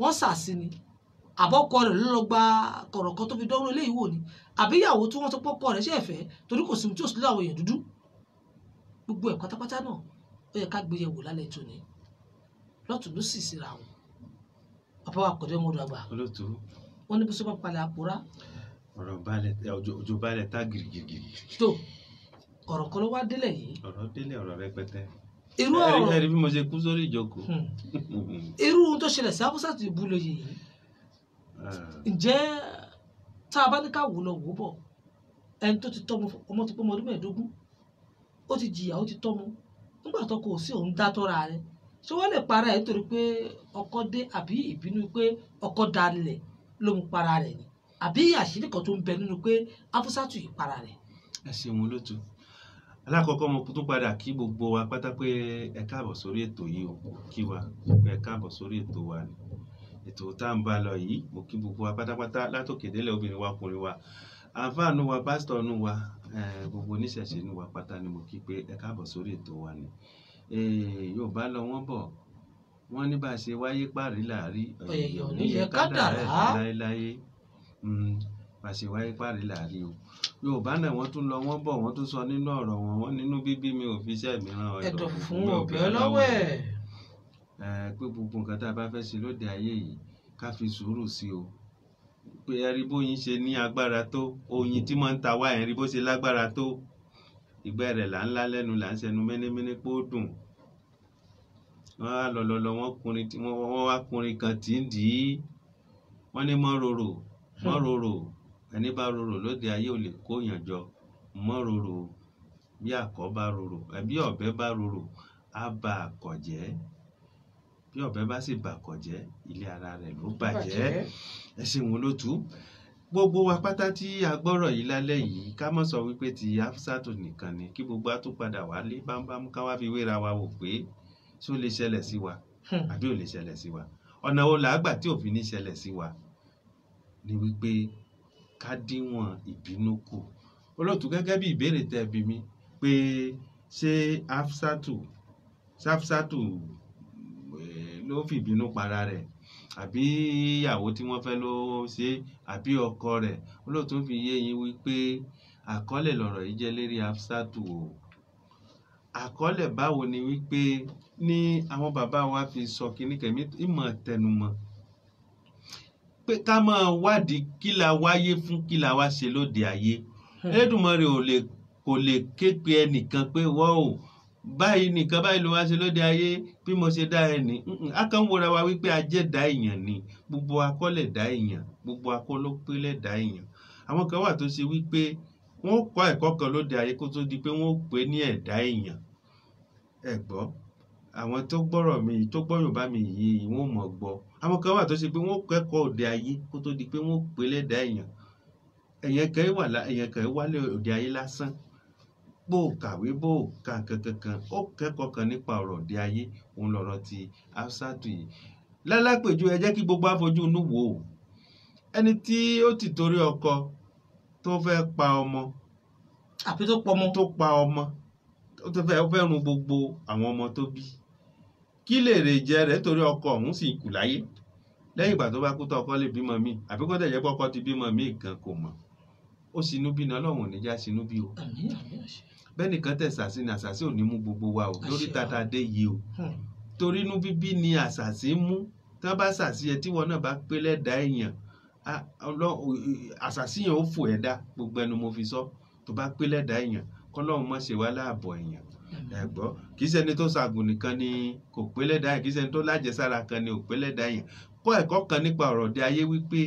wọ́n sàsí ni, àbọ̀kọ rẹ̀ ló lọ gba kọ̀rọ̀kan tó fi dánwó eléyìí wò ni, àbí ìyàwó tí wọ́n tó pọ́kọ rẹ̀ ṣe ẹ̀fẹ́ torí kò sí ohun tí ò sí láwọn èèyàn dúdú. Gbogbo ẹ̀ pátápátá náà ó yẹ ká gbé yẹ̀wò lálẹ́ ètò ní lọ́tún ló sì síra wọn. Bàbá wa kò dé wọn dàgbà, Olóòtú, wọ́n ní bí sọ́ba palẹ̀ àpòrá. Ọ̀rọ̀ balẹ̀, òjò balẹ̀ tá girigirigiri. Tó ọ̀rọ̀ kan ló wá délẹ̀ yìí. Ọ̀rọ̀ délẹ̀, ọ̀rọ̀ rẹpẹtẹ. Irú ọ̀rọ̀ Ẹ̀rí bí mo ṣe kú sórí ìjókòó. Irú ohun tó ṣẹlẹ̀ sí Afusatu Ibiloye yìí, ǹjẹ́ tá a bá ní ká wò lọ wò bọ̀, ẹni tó ti tọ́mọ, ọmọ ti pọ́ ọmọ ọdún 15, ó ti jìyà, ó ti tọ́mọ, nígbà tó kò sí òun dá tọ́ra rẹ̀, ṣé wọ́n lè para ẹ̀ nítorí pé ọkọ dé, àbí ìbínú pé ọkọ dalẹ̀ ló mú para rẹ̀ ni, àbí àṣírí kan tó ń bẹ nínú pé Afusatu yìí para rẹ̀? Ẹ ṣeun olóòtú. Alákọ̀ọ́kọ́, mo tún padà kí gbogbo wa pátá pé ẹ káàbọ̀ sórí ètò yìí o. Kí wa pé ẹ káàbọ̀ sórí ètò wa ni ètò tá à ń bá lọ yìí. Mo kí gbogbo wa pátápátá látòkè délẹ̀, obìnrin wa, ọkùnrin wa, àǹfààní wa, pásítọ̀ nù wa, gbogbo oníṣẹ̀ṣe nù wa pátá ni mo kí pé ẹ káàbọ̀ sórí ètò wa ni. Yorùbá lọ wọ́n bọ̀, wọ́n ní bá a ṣe wáyé páàrí làárí, ọ̀yẹ̀yẹ̀ ò ní yẹ kádàrá láéláé. Bá a ṣe wáyé páàrí làárí o. Yorùbá náà wọ́n tún lọ wọ́n bọ̀, wọ́n tún sọ nínú ọ̀rọ̀ wọn, wọ́n nínú bíbí mi ò fi iṣẹ́ mi rán ọ, ẹ̀dọ̀ fún ọ̀bẹ ọlọ́wẹ̀. Pé gbogbo nǹkan tá a bá fẹ́ ṣe lóde ayé yìí, ká fi sùúrù sí o. Pé ẹ rí bóyin ṣe ní agbára tó, oyin tí máa ń ta wá, ẹ rí bó ṣe lágbára tó, ìgbẹ́ rẹ̀ là ń lá lẹ́nu, là ń ṣẹnu mẹ́nẹ́mẹ́nẹ́ pé ó dùn. Wọ́n á lọ lọ lọ, wọ́n kùnrin tí wọ́n wá kùnrin kan tí ń dì í. Wọ́n ní mọ́ rorò, mọ́ rorò, ẹni bá rorò lóde ayé ò lè kó yàn jọ. Mọ́ rorò, bí àkọ́ bá rorò, bí ọ̀bẹ bá rorò, á ba àkọ̀ jẹ́. Bí ọ̀bẹ bá sì bàkọ̀ jẹ́, ilé ara rẹ̀ ló bàjẹ́. Ẹ ṣeun olótú. Gbogbo wa pátá tí a gbọ́rọ̀ yìí lálẹ́ yìí, ká má sọ wípé ti Hafsatu nìkan ni, kí gbogbo wa tún padà wálé bámbám ká wá fi wéra wa wò pé ṣó lè ṣẹlẹ̀ sí wa àbí ò lè ṣẹlẹ̀ sí wa. Ọ̀nà wo làá gbà tí ò fi ní ṣẹlẹ̀ sí wa? Ni wípé ká díwọ̀n ìbínú kù. Olóòtú, gẹ́gẹ́ bí ìbéèrè tẹ́ bi mí pé ṣé Hafsatu ló fi ìbínú para rẹ̀, àbí ìyàwó tí wọ́n fẹ́ ló ṣe, àbí ọkọ rẹ̀? Olóòtú fi yé yín wípé àkọọ́lẹ̀ lọ̀rọ̀ yìí jẹ́ lérí Hafsatu o. Àkọọ́lẹ̀ báwo ni wípé ní àwọn bàbá wa fi sọ kíní kẹ̀mí ìmọ̀ tẹnumọ́ pé ká máa wádìí kí la wáyé fún, kí la wá ṣe lóde ayé. Elédùmarè kò lè ké pe ẹnìkan pé wọ́n ò báyìí nìkan báyìí ló wá ṣe lóde ayé bí mo ṣe dá ẹ ní. A kàn ń wòra wa wípé a jẹ́ dá èèyàn ni, gbogbo akọ́lẹ̀ dá èèyàn, gbogbo akọ́lọ́pẹ́lẹ̀ dá èèyàn. Àwọn kan wà tó ṣe wípé wọ́n kọ́ ẹ̀kọ́ kan lóde ayé kó tó di pé wọ́n pè ní ẹ̀dá èèyàn. Ẹ gbọ́, àwọn tó gbọ́rọ̀ mi, tó gbọ́ Yorùbá mi yìí, wọ́n mọ̀ gbọ́. Àwọn kan wà tó ṣe pé wọ́n kẹ́kọ̀ọ́ òde ayé kó tó di pé wọ́n pè lẹ́dá èèyàn. Èèyàn kan wálé òde ayé lásán, bó o kàwé, bó o ka nǹkan kankan, ó kẹ́kọ̀ọ́ kan nípa ọ̀rọ̀ òde ayé, òun lọ̀rọ̀ ti Hafsatu yìí. Lálápèjú, ẹ jẹ́ kí gbogbo afojú inú wò ó. Ẹni tí ó ti torí ọkọ tó fẹ́ pa ọmọ, àbí tó pọmọ, tó pa ọmọ, tó fẹ́ run gbogbo àwọn ọmọ tó bí. Kí lè rè jẹ rẹ̀ torí ọkọ òun sì kù láyé. Lẹ́yìn ìgbà tó bá kú tán, ọkọ lè bímọ míì, àbí kó tẹ̀ jẹ́ pé ọkọ ti bímọ míì gan kò mọ̀. Ó sinú bí ni, Ọlọ́run ò ní já sinú bí o. Bẹ́ẹ̀ nìkan tẹ̀ sàsí ni àsàsí ò ní mú gbogbo wa o, lórí tata dé yìí o. Torí inú bíbí ni àsàsí mú. Tí wọ́n bá sàsí ẹ, tí wọn náà bá pé lẹ́dàá èèyàn, àsàsí yẹn ó fò ẹ́ dá, gbogbo ẹnu mo fi sọ. Tó bá pé lẹ́dàá èèyàn, kọ́lọ́run má ṣe wá láàbọ̀ èèyàn. Ẹ gbọ́, kì í ṣe ẹni tó ṣàgùn nìkan ni kò pé lẹ́dàá èèyàn, kì í ṣe ẹni tó lájẹsára kan ni ò pé lẹ́dàá èèyàn. Kọ́ ẹ̀kọ́ kan nípa ọ̀rọ̀ òde ayé wípé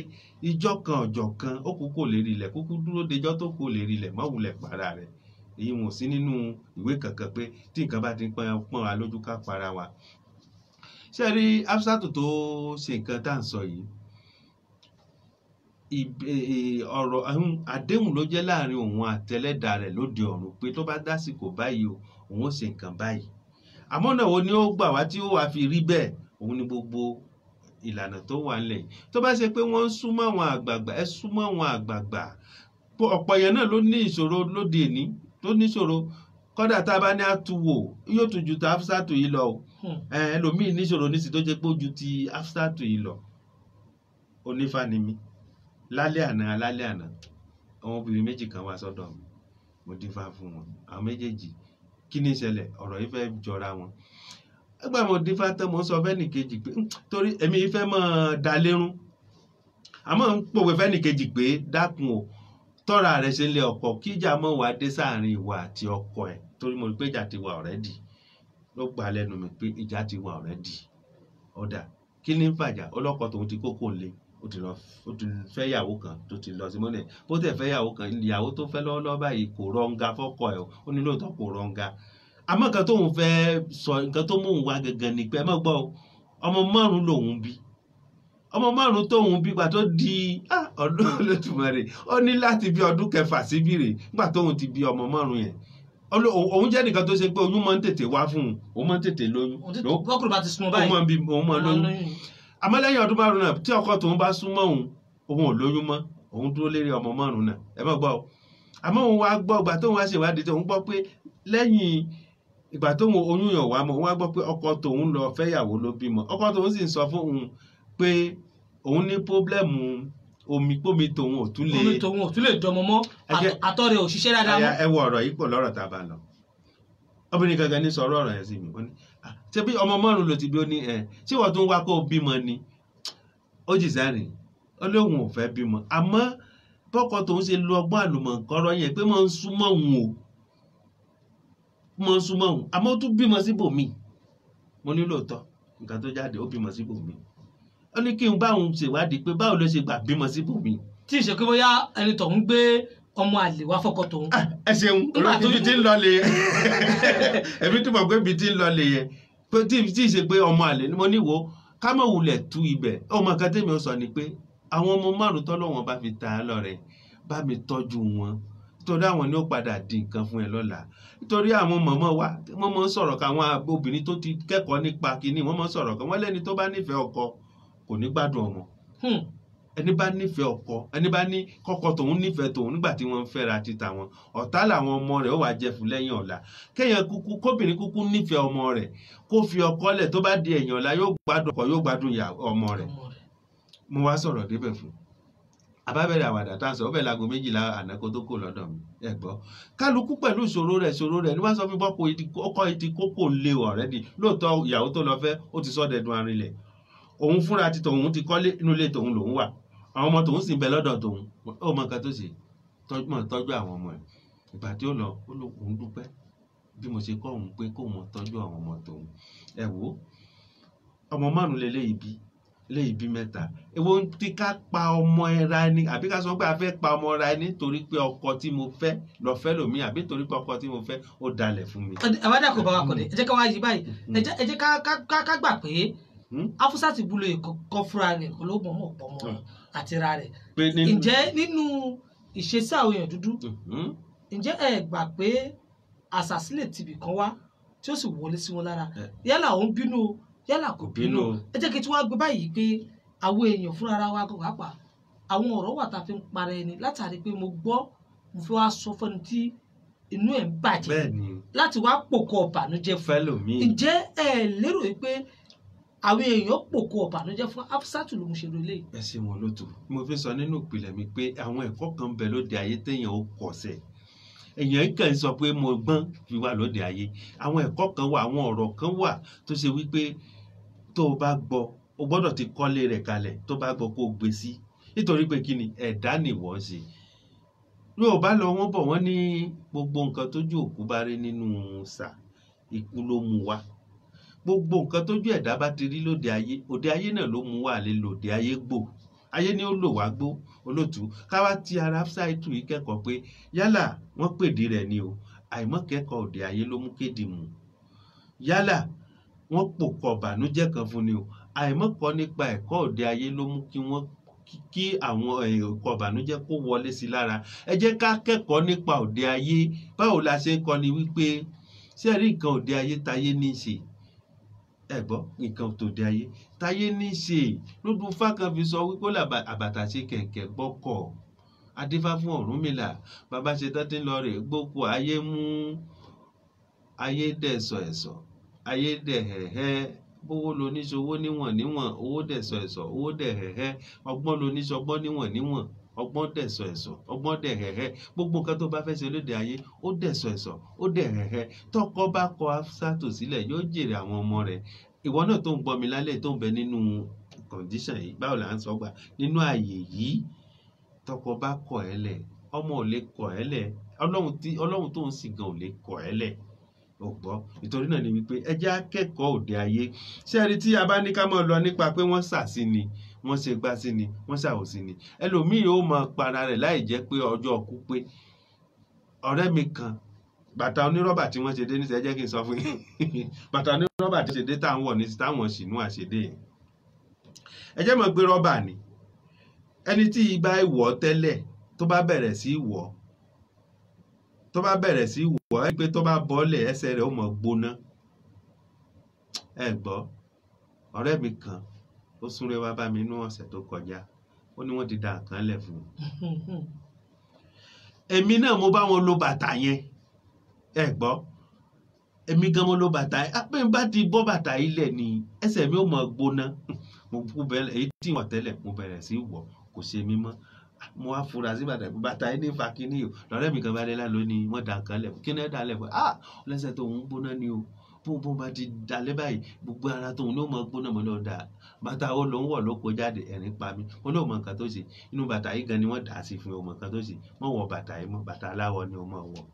ijọ́ kan ọjọ́ kan ó kú kò lè rilẹ̀, kúkú dúró dejọ́ tó kò lè rilẹ̀, má wulẹ̀ para rẹ̀. Èyí wọn ò sí nínú ìwé kankan pé tí nǹkan bá ti ń pọ́n wa lójú ká para wa. Ṣé ẹ rí Hafsatu tó ṣe nǹkan tá à ń sọ yìí? Ọ̀rọ̀ àdéhùn ló jẹ́ láàrin òun àtẹlẹ́dàá rẹ̀ lóde ọ̀run pé tó bá dásìkò báyìí o, òun ó ṣe nǹkan báyìí. Àmọ́ ọ̀nà wo ni ó gbà wá tí ó wá fi rí bẹ́ẹ̀? Òun ni gbogbo ìlànà tó wà nílẹ̀ yìí. Tó bá ṣe pé wọ́n ń súnmọ́ àwọn àgbààgbà, ẹ súnmọ́ àwọn àgbààgbà. Ọ̀pọ̀ èèyàn náà ló ní ìṣòro lóde òní, tó ní ìṣòro. Kódà tá a bá ní àtúwò, yóò tún ju ti Hafsatu yìí lọ o. Ẹlòmíì ní ìṣòro nísìsiyìí tó jẹ́ pé ó ju ti Hafsatu yìí lọ. Onífá ni mí. Lálẹ́ àná, àwọn obìnrin méjì kan wá sọ́dọ̀ mi, mo dífá fún wọn. Àwọn méjèèjì, kí ni ìṣẹ̀lẹ̀? Ọ̀rọ̀ yìí fẹ́ jọra wọn. Nígbà mo dífá tán, mo sọ fẹ́nìkejì pé torí èmi fẹ́ máa da lérún, àmọ́ ń pòwe fẹ́nìkejì pé dákun o, tọ́ra rẹ̀ ṣe ń lé ọkọ, kíjà mọ́ wàá dé sáàrin ìwà àti ọkọ ẹ̀, torí mo rí pé ìjà ti wà already. Ló gbà lẹ́nu mi pé ìjà ti wà already. Ọ̀dà kí ni ń fàjà? Ọlọ́kọ tòun ti kókó le, ó ti fẹ́ ìyàwó kan tó ti lọ sí mọ́lẹ̀. Bó tẹ̀ fẹ́ ìyàwó kan, ìyàwó tó fẹ́ lọ́wọ́lọ́wọ́ báyìí kò rọ̀ǹga fọ́kọ ẹ̀, ó ní lóòótọ́ kò rọ̀ǹga. Àmọ́ nǹkan tóun fẹ́ sọ, nǹkan tó mú òun wá gangan ni pé ẹ má gbọ́ o, ọmọ márùn-ún lòun bí. Ọmọ márùn-ún tóun bí gbà tó di ọdún Olódùmarè, ó ní láti bí ọdún kẹfà síbí rè nígbà tóun ti bí ọmọ márùn-ún yẹn. Òun jẹ́ nìkan tó ṣe pé oyún máa ń tètè wá fún un, òun máa ń tètè lóyún. Bọ́kùnrin bá ti súnmọ́ báyìí, òun máa lóyún. Àmọ́ lẹ́yìn ọdún márùn-ún náà tí ọkọ tòun bá súnmọ́ òun, òun ò lóyún mọ́, òun dúró lérí ọmọ márùn-ún náà. Ẹ má gbọ́ o. Àmọ́ òun wá gbọ́ ìgbà tóun wá ṣèwádìí, tóun gbọ́ pé lẹ́yìn ìgbà tóun oyún yàn wá mọ́, òun wá gbọ́ pé ọkọ tòun lọ fẹ́yàwó ló bímọ. Ọkọ tòun sì ń sọ fún òun pé òun ní pọ́blẹ́mù omi, pómi tòun ò tún lè, omi tòun ò tún lè dọmọ mọ́, àtọ̀ rẹ̀ ò ṣiṣẹ́ dáadáa mọ́. Ẹ wo ọ̀rọ̀ yìí pọ̀ lọ́rọ̀ tá a bá lọ. Obìnrin gangan ní sọ̀rọ̀ ọ̀rọ̀ yẹn sí mi. Ó ní, ṣé bí ọmọ márùn-ún ló ti bí? Ó ní ẹ̀, ṣé wọ́n tún wá kó bímọ ni? Ó jì sẹ́rìn, ó lóun ò fẹ́ bímọ. Àmọ́ bọ́kọ tòun ṣe lo ọgbọ́n àlùmọ̀ǹkọ́rọ́ yẹn pé máa ń súnmọ́ òun o, máa ń súnmọ́ òun, àmọ́ ó tún bímọ síbòmíì. Mo ní lóòótọ́ nǹkan tó jáde ó bímọ síbòmí. Ó ní kí n bá òun ṣèwádìí pé báwo ló ṣe gbà bímọ síbòmí. Tí ìṣe pé bóyá ẹni tó ń gbé ọmọ àlè wá fọkọ tòun. Ẹ ṣeun, ibi tí ń lọ lè ẹbí tí mo gbé ibi tí ń lọ lè yẹn pé tí ì ṣe pé ọmọ àlè ni. Mo ní wo ká mọ̀ wulẹ̀ tú ibẹ̀. Ọmọ kan tèmi ó sọ ni pé àwọn ọmọ márùn tọ́lọ́wọ́n bá fi ta á lọ́rẹ, bá mi tọ́jú wọn, nítorí àwọn ni ó padà di nǹkan fún ẹ lọ́la. Nítorí àwọn mọ̀mọ́ wa wọ́n máa ń sọ̀rọ̀ kan, àwọn obìnrin tó ti kẹ́kọ̀ọ́ nípa kínní wọ́n máa ń sọ̀rọ̀ kan, wọ́n lẹ́ni tó bá nífẹ̀ẹ́ ọkọ kò ní gbádùn ọmọ. Ẹni bá nífẹ̀ẹ́ ọkọ, ẹni bá ní kọ́kọ́ tòun nífẹ̀ẹ́ tòun nígbà tí wọ́n ń fẹ́ra títa wọn, ọ̀tá làwọn ọmọ rẹ̀ ó wàá jẹ fún lẹ́yìn ọ̀la. Kéèyàn kúkú, kóbìnrin kúkú nífẹ̀ẹ́ ọmọ rẹ̀ kó fi ọkọ lẹ̀, tó bá di ẹ̀yìn ọ̀la yóò gbádùn ọkọ, yóò gbádùn ọmọ rẹ̀. Mo wá sọ̀rọ̀ débẹ̀ fún abábẹ̀rẹ̀ àwàdà tá à ń sọ, ó bẹ̀ láago 12 àná kó tó kò lọ́dọ̀ mi. Ẹ gbọ́, kálukú pẹ̀lú ìṣòro rẹ̀, ìṣòro rẹ̀ ní wọ́n sọ fún bọ́kọ ọkọ ìdí kókò lé ọ̀rẹ́dì. Lóòótọ́ ìyàwó tó lọ fẹ́ ó ti sọ́ dẹ̀dùn arinlẹ̀, òun fúnra ti tòun ti kọ́lé, inú ilé tòun lòun wà, àwọn ọmọ tòun sì ń bẹ lọ́dọ̀ tòun. Ó mọ nǹkan tó ṣe, tọ́jú àwọn ọmọ ẹ̀. Ìgbà tí ó lọ, ó lọ òun dúpẹ́ bí mo ṣe kọ́ òun pé kóun tọ́jú àwọn ọmọ tòun. Ẹ wò ó, ọmọ márùn-ún lé léyìí bí mẹ́ta. Èwo tí ká pa ọmọ ẹra ẹni, àbí ká sọ pé a fẹ́ pa ọmọ ẹra ẹni nítorí pé ọkọ tí mo fẹ́ lọ fẹ́ lòmí, àbí nítorí pé ọkọ tí mo fẹ́ ó dalẹ̀ fún mi. Àbádà kò bá wa kọ̀dé, ẹ jẹ́ ká wá yí báyìí, ẹ jẹ́ ká gbà pé Afusat Buloye kọ́ fúnra rẹ̀ kọ́ ló mọ̀ pọ̀ mọ́ àti ra rẹ̀. Ǹjẹ́ nínú ìṣesí àwọn èèyàn dúdú, ǹjẹ́ ẹ gbà pé àṣàsílẹ̀ tibì kan wá tí ó sì wọlé sí wọn lára, yálà òun bínú o, yálà kò bínú? Ẹ jẹ́ kí tí wọ́n gbé báyìí pé àwọn èèyàn fúnra ara wa gan pàápàá, àwọn ọ̀rọ̀ wà tá a fi ń para ẹni látàrí pé mo gbọ́, mo fi wá sọ fẹ́ni tí inú ẹ̀ ń bàjẹ́ láti wá pòkọ ọ̀bànújẹ́ fún. Ǹjẹ́ ẹ lérò pé àwọn èèyàn pòkọ ọ̀bànújẹ́ fún Afusat ló ń ṣe lólè? Ẹ ṣe wọn lótú. Mo fi sọ nínú ìpìlẹ̀ mi pé àwọn ẹ̀kọ́ kan bẹ lóde ayé téèyàn ó kọ̀ọ̀sẹ̀, èèyàn kàn sọ pé mo gbọ́n fi wà lóde ayé. Àwọn ẹ̀kọ́ kan wà, àwọn ọ̀rọ̀ kan wà tó ṣe wípé tó o bá gbọ́, o gbọ́dọ̀ ti kọ́lé rẹ̀ kalẹ̀, tó bá gbọ́ kó o gbé sí, nítorí pé kí ni ẹ̀dá nìwọ ṣe. Yóò bá lọ wọ́n bọ̀ wọ́n ní gbogbo nǹkan tójú òkú bá rí nínú sà, ikú ló mú wá. Gbogbo nǹkan tójú ẹ̀dá bá ti rí lóde ayé, òde ayé náà ló mú wá, lè lòde ayé gbò, ayé ni ó lò wá gbó. Olótú káwá ti ara Afusat yìí kẹ́kọ̀ọ́ pé yálà wọ́n pèdè rẹ̀ ni o, àìmọ̀kẹ́kọ̀ọ́ òde ayé ló mú kéde mú, yálà wọ́n pòkọ̀ bànújẹ́ kan fún ni o, àìmọ̀kọ́ nípa ẹ̀kọ́ òde ayé ló mú kí wọ́n kí àwọn ẹ̀kọ́ bànújẹ́ kó wọlé sí lára. Ẹ jẹ́ ká kẹ́kọ̀ọ́ nípa òde ayé. Báwo la ṣe ń kọ́ ni wípé ṣé ẹ rí nǹkan òde ayé táyé ní í ṣe? Ẹ gbọ́, nǹkan tòde ayé táyé ní í ṣe lódún fákan fi sọ wípé àbàtà ṣe kẹ̀kẹ́ gbọ́kọ̀ adífá fún Ọ̀rúnmìlà, bàbá ṣe tán tí ń lọ rè gbóko ayé mú, ayé dẹ̀ sọ ẹ̀sọ̀, ayé dẹ̀ hẹ̀hẹ́, bówó lo níṣòwò níwọ̀n níwọ̀n, owó dẹ̀ sọ ẹ̀sọ̀, owó dẹ̀ hẹ̀hẹ́, ọgbọ́n lo níṣọgbọ́n níwọ̀n níwọ̀n, ọgbọ́n dẹ̀ sọ ẹ̀sọ̀, ọgbọ́n dẹ̀ hẹ̀hẹ́. Gbogbo nǹkan tó bá fẹ́ ṣe lóde ayé, ó dẹ̀ sọ ẹ̀sọ̀, ó dẹ̀ hẹ̀hẹ́. Tọkọ bá kọ Afusat sílẹ̀, yóò jèrè àwọn ọmọ rẹ̀. Ìwọ náà tó ń gbọ́ mi lálẹ́, tó ń bẹ nínú kọ̀ǹdíṣàn yìí, báwo là ń sọ gbà nínú ààyè yìí, tọkọ bá kọ ẹ́ lẹ̀, ọmọ ò lè kọ ẹ́ lẹ̀, Ọlọ́run tó ń sìn gan ò lè kọ ẹ́ lẹ̀. Ò gbọ́, nítorí náà ni wípé ẹ jẹ́ akẹ́kọ̀ọ́ òde ayé. Ṣé ẹni tí a bá ní ká máa lọ nípa pé wọ́n sà sí ni, wọ́n ṣe gbá sí ni, wọ́n ṣàwò sí ni, ẹlòmíì ó máa para rẹ̀ láì jẹ́ pé ọjọ́ ọkú pé. Ọ̀rẹ́ mi kan, bàtà onírọ́bà tí wọ́n ṣe dé níṣẹ́, jẹ́ kí n sọ fún yín, bàtà onírọ́bà tí wọ́n ṣe dé táwọn wọ̀ ní táwọn ṣìnú àṣedé yẹn, ẹ jẹ́ mọ̀ pé rọ́bà ni. Ẹni tí ibà wọ̀ tẹ́lẹ̀ tó bá bẹ̀rẹ̀ sí wọ̀, tó bá bẹ̀rẹ̀ sí wọ̀ ẹ́ pé tó bá bọ́lẹ̀ ẹsẹ̀ rẹ̀ ó mọ̀ gbóná. Ẹ gbọ́, ọ̀rẹ́ mi kan ó súnré wá bá mi nínú ọ̀sẹ̀ tó kọjá, ó ní wọ́n ti da nǹkan lẹ̀ fún un. Èmi náà mo bá wọn lo bàtà yẹn. Ẹ gbọ́, èmi gan mo lo bàtà yẹn, pé n bá ti bọ́ bàtà yìí lẹ̀ ni ẹsẹ̀ mi ó mọ̀ gbóná. Mo kú bẹ̀rẹ̀ èyí tí wọ́n tẹ́lẹ̀, mo bẹ̀rẹ̀ sí wọ̀, kò ṣe mí mọ́. Mo wá fura sí bàtà, bàtà yìí ní fa kíní o. Lọ́rẹ́ mi kan bá dé lálẹ́ ní wọ́n da nǹkan lẹ̀ fún, kí ni ẹ da lẹ̀ fún? Ah, lẹ́sẹ̀ tó ń gbóná ni o, bó bá ti dalẹ́ báyìí gbogbo ara tóun ní ó mọ gbóná. Mọ́ náà dáa, bàtà ó ló ń wọ̀ ló kó jáde, ẹ̀rín pa mí. Mo ní òmò nǹkan tó ṣe inú bàtà yìí gan ni wọ́n dà á sí fún òmò nǹkan tó ṣe, mọ̀ wọ bàtà yìí mọ́, bàtà aláwọ̀ ni ó mọ̀ wọ̀.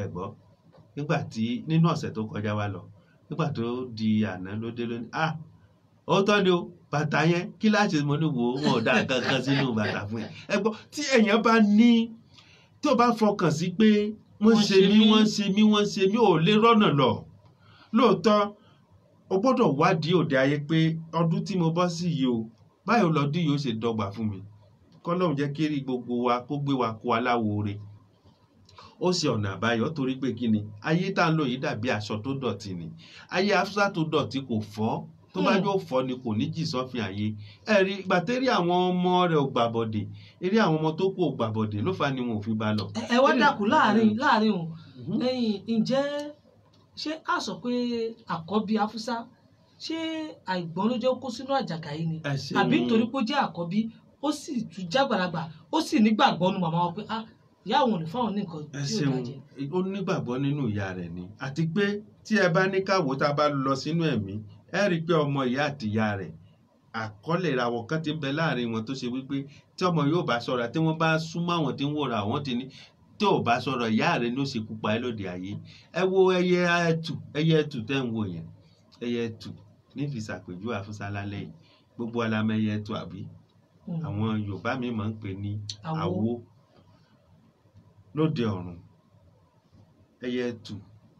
Ẹ gbọ́, nígbà tí nínú ọ̀sẹ̀ tó kọjá wa lọ, Nígbà tó di àná ló dé lónìí, ah, ó tọ́ ni o, bàtà yẹn kí láti mo ní wo wọn ò dá kankan sínú bàtà fún yẹn. Ẹ gbọ́, tí èèyàn bá ní, tí o bá fọkàn sí pé wọ́n ṣe mí, wọ́n ṣe mí, wọ́n ṣe mí, ò lè rọ́nà lọ. Lóòótọ́ o gbọ́dọ̀ wádìí òde ayé pé ọdún tí mo bọ́ sí yìí o, báyìí lọ́dún yìí ó ṣe dọ́gba fún mi. Kọ́lọ́hún jẹ́ kí rí gbogbo wa kó gbé wa kó aláwo re. Ó ṣe ọ̀nà àbáyọ torí pé kí ni ayé tá ń lò yìí dàbí aṣọ tó dọ̀tí ni. Ayé Afúsá tó dọ̀tí kò fọ́, tó bá yóò fọ́ ni kò ní jì sọ́fin ayé. Ẹ̀rí gbàtẹ́rí àwọn ọmọ rẹ̀ ò gbàbọ̀dè, eré àwọn ọmọ tó kù ò gbàbọ̀dè ló fa ni wọn ò fi bá lọ. Ẹ wá dàkú láàrin o. Ẹ̀yin, ǹjẹ́ ṣé a sọ pé àkọ́bí Afúsá, ṣé àìgbọ́n ló jẹ́ kó sínú àjàgà yìí ni, àbí nítorí pé ó jẹ́ àkọ́bí, ó sì tún jágbàlagbà, ó sì nígbàgbọ́ nu màmá wọn pé ah, ìyá àwọn ò ní fáwọn ní nǹkan tí ò dájẹ́? Ó nígbàgbọ́ nínú ìyá rẹ̀ ni. Àti pé tí ẹ bá ní káwó tá a bá lọ sínú ẹ̀mí, ẹ rí i pé ọmọ ìyá àti ìyá rẹ̀ àkọọ́lẹ̀ ìràwọ̀ kan ti ń bẹ láàrin wọn tó ṣe wípé tí ọmọ yóò bá ṣọ́ra, tí wọ́n bá súnmọ́ àwọn tí ń wòra àwọn ti ní, tí ò bá ṣọ́ra, ìyá rẹ̀ ló ṣekú pa ẹ́ lóde ayé. Ẹ wo ẹyẹ ẹtù, ẹyẹ ẹtù tẹ́ ń wò yẹn, ẹyẹ ẹtù ní fi ṣàpèjúwe Afúsá lálẹ́ yìí. Gbogbo alamọ ẹyẹ ẹtù àbí? Àwọn Yorùbá mi máa ń pè ní àwo lóde ọ̀run. Ẹyẹ ẹtù,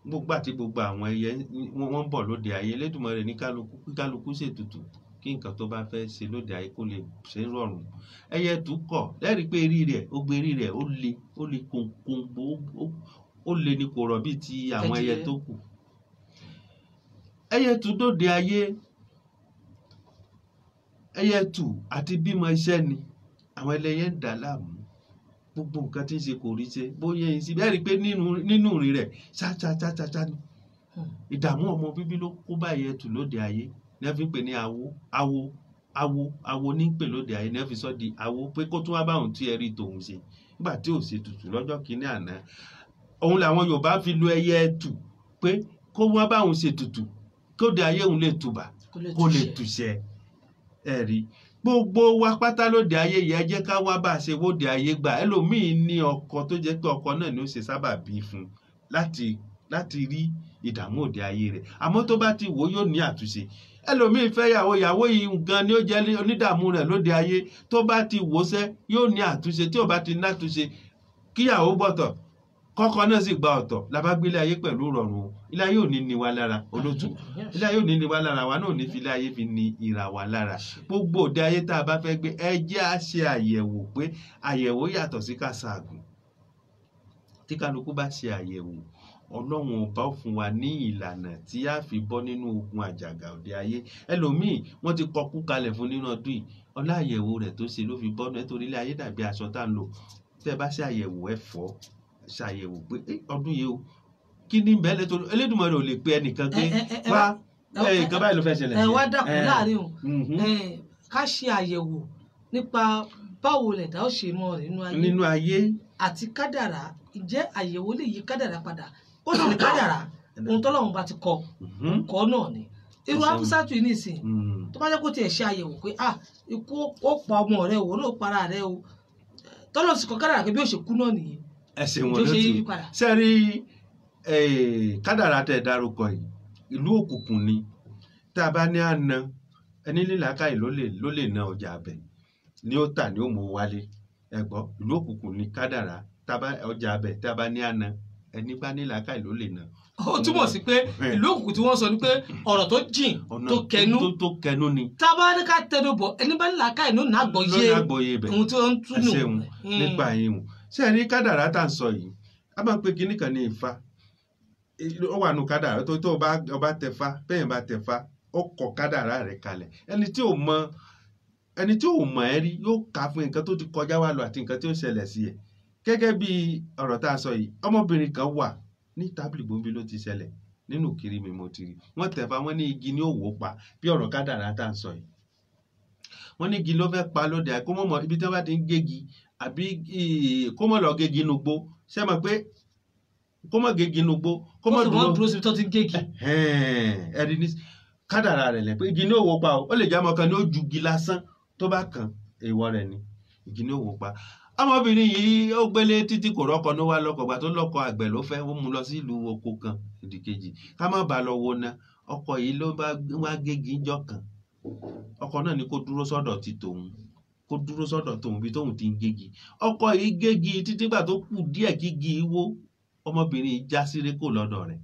gbogbo àti gbogbo àwọn ẹyẹ wọ́n ń bọ̀ lóde ayé. Elédùmarè ní kálukú kí kálukú ṣètùtù kí nǹkan tó bá fẹ́ ṣe lóde ayé kó lè ṣe é rọrùn. Ẹyẹ ẹtù kọ̀ lẹ́rìí pé eré rẹ̀ ó gbé eré rẹ̀ ó le, ó le kòǹkòǹgbò, ó le ni, kò rọ̀ bíi ti àwọn ẹyẹ tó kù. Ẹyẹ ẹtù dóde ayé, ẹyẹ ẹtù àti bímọ iṣẹ́ ni àwọn ẹlẹ́yẹ ń dà láàmú. Gbogbo nǹkan tí ń ṣe kò rí ṣe bóyá ẹyin sí bẹ́ẹ̀ rí i pé nínú ìrìn rẹ̀ ṣáṣáṣáṣá ni ìdààmú ọmọ bíbí ló kó bá ẹyẹ ẹtù lóde ayé. Ní wọ́n fi ń pè ní awo, awo, awo, awo ní ń pè lóde ayé, ní wọ́n fi sọ di awo pé kó tún wá báwọn tí ẹ rí tòun ṣe nígbà tí ò ṣe tutù lọ́jọ́ kínní àná. Òun làwọn Yorùbá fi lo ẹyẹ ẹtù pé kó wá báwọn ṣe tutù kóde ayé òun lè tùbà kó lè tùṣẹ. Ẹ̀rí gbogbo wa pátá lóde ayé yìí, ẹ jẹ́ ká wá bá a ṣe wóde ayé gbà. Ẹlòmíín ní ọkọ tó jẹ́ pé ọkọ náà ni ó ṣe sábà bí fún láti rí ìdààmú òde ayé rẹ̀, àmọ́ tó bá ti wò ó yóò ní àtúnṣe. Ẹlòmíín fẹ́ yàwó, yàwó yìí gan ni ó jẹ́ onídààmú rẹ̀ lóde ayé, tó bá ti wò ó sẹ́ yóò ní àtúnṣe. Tí ò bá ti ní àtúnṣe, kíyàwó gbọ́tọ̀ kọ́kọ́ náà sì gba ọ̀tọ̀, labágbélé ayé pẹ̀lú rọrùn o. Ilé ayé ò ní ní wa lára olótù, ilé ayé ò ní ní wa lára, wa náà ò ní fi ilé ayé fi ní ìra wa lára. Gbogbo òde ayé tá a bá fẹ́ gbé, ẹ jẹ́ á ṣe àyẹ̀wò pé àyẹ̀wò yàtọ̀ sí ká ṣaàgùn. Tí kálukú bá ṣe àyẹ̀wò, Ọlọ́run ọba ó fún wa ní ìlànà tí a fi bọ́ nínú ogun àjàgà òde ayé. Ẹlòmíì wọ́n ti kọkú kalẹ̀ fún nínú ọdún yìí, ọlá àyẹ̀wò rẹ̀ tó ṣe ló fi bọ́, nítorí ilé ayé dàbí aṣọ tá à ń lò. Tẹ́ ẹ bá ṣe àyẹ̀wò, ẹ fọ́ ṣàyẹ̀wò pé ọdún yìí o, kí ni bẹ́ẹ̀ lẹ́tọ́ Elédùmarè ò lè pe ẹnìkan pé wá nǹkan báyìí ló fẹ́ ṣẹlẹ̀. Ẹ wá dàpọ̀ láàrin o, ká ṣe àyẹ̀wò nípa báwo lẹ̀dá ó ṣe mọ́ rẹ̀ nínú ayé àti kádàrá. Ǹjẹ́ àyẹ̀wò lè yí kádàrá padà? Ó sì ní kádàrá ohun tọ́lọ́run bá ti kọ kọ́ náà ni. Irú Afúsátù yìí nìsín, tó bá jẹ́ kó tiẹ̀ ṣe àyẹ̀wò pé ah, ikú ó pa ọmọ rẹ o, ló para rẹ o, tọ́lọ́run sì kọ kádàrá pé bí ó ṣe kú náà nìyẹn. Ẹ ṣeun olóòtú. Sẹ́rí kádàrá tẹ̀ dárúkọ yìí, ìlú òkùnkùn ni. Tá a bá ní àná ẹni lílàákàyè ló lè ná ọjà abẹ ni ó tà ní ó mú wálé. Ẹ gbọ́, ìlú òkùnkùn ni kádàrá. Ọjà abẹ tá a bá ní àná ẹni bá nílàákàyè ló lè ná. Ó túmọ̀ sí pé ìlú òkùnkùn tí wọ́n sọ ni pé ọ̀rọ̀ tó jìn tó kẹnu tó kẹnu ni. Tá a bá ní ká tẹnu bọ̀, ẹni bá nílàákàyè ló ná àgbọ̀yé ohun tí wọ́n ń túnú. Ẹ ṣeun nípa ìhùn. Ṣé ẹ rí kádàrá tá à ń sọ yìí, a máa ń pe kinní kan ní Ifá. Ó wà nù kádàrá tó ọba tẹ̀fá, bẹ́ẹ̀ bá tẹ̀fá, ó kọ kádàrá rẹ̀ kalẹ̀. Ẹni tí ò mọ, ẹni tí ò mọ̀ ẹ́ rí yóò kà fún nǹkan tó ti kọjá wá lọ àti nǹkan tí ó ṣẹlẹ̀ sí ẹ̀. Gẹ́gẹ́ bí ọ̀rọ̀ tá a sọ yìí, ọmọbìnrin kan wà ní tábìlì gbòǹbì ló ti ṣẹlẹ̀ nínú kiri mi mo ti rí. Wọ́n tẹ̀fá, wọ́n ní igi ní òwò pa bí ọ̀rọ̀ kádàrá tá à ń sọ yìí. Wọ́n ní igi ló fẹ́ pa lóde àìkó mọ̀mọ́ ibi tí wọ́n bá ti ń gégi àbí kó mọ̀ lọ gégi inú gbó. Ṣé mọ̀ pé kó mọ̀ gégi inú gbó, kó mọ̀ dúró síbi tó ti ń gégi. Ẹ̀rí ní kádàrá rẹ̀ lẹ̀ pé igi ní òwò pa o, ó lè jẹ́ ọmọ kan ní ó ju igi lásán tó bá kan èèwọ̀ rẹ̀ ni igi ní òwò pa. Ọmọbìnrin yìí ó gbélé títí kò rọ́kọ ní wá lọ́kọ, gbà tó lọ́kọ àgbẹ̀ ló fẹ́, ó mú lọ sí ìlú oko kan ìdíkejì ká má bàa lọ wo ná. Ọkọ yìí ló bá wá gégi ńjọ́ kan, ọkọ náà ni kó dúró sọ́dọ̀ ti tòun, kó dúró sọ́dọ̀ tòun bí tóun ti ń gégi. Ọkọ yìí gégi títí gbà tó kù díẹ̀ kígi wó, ọmọbìnrin yìí já síre kò lọ́dọ̀ rẹ̀.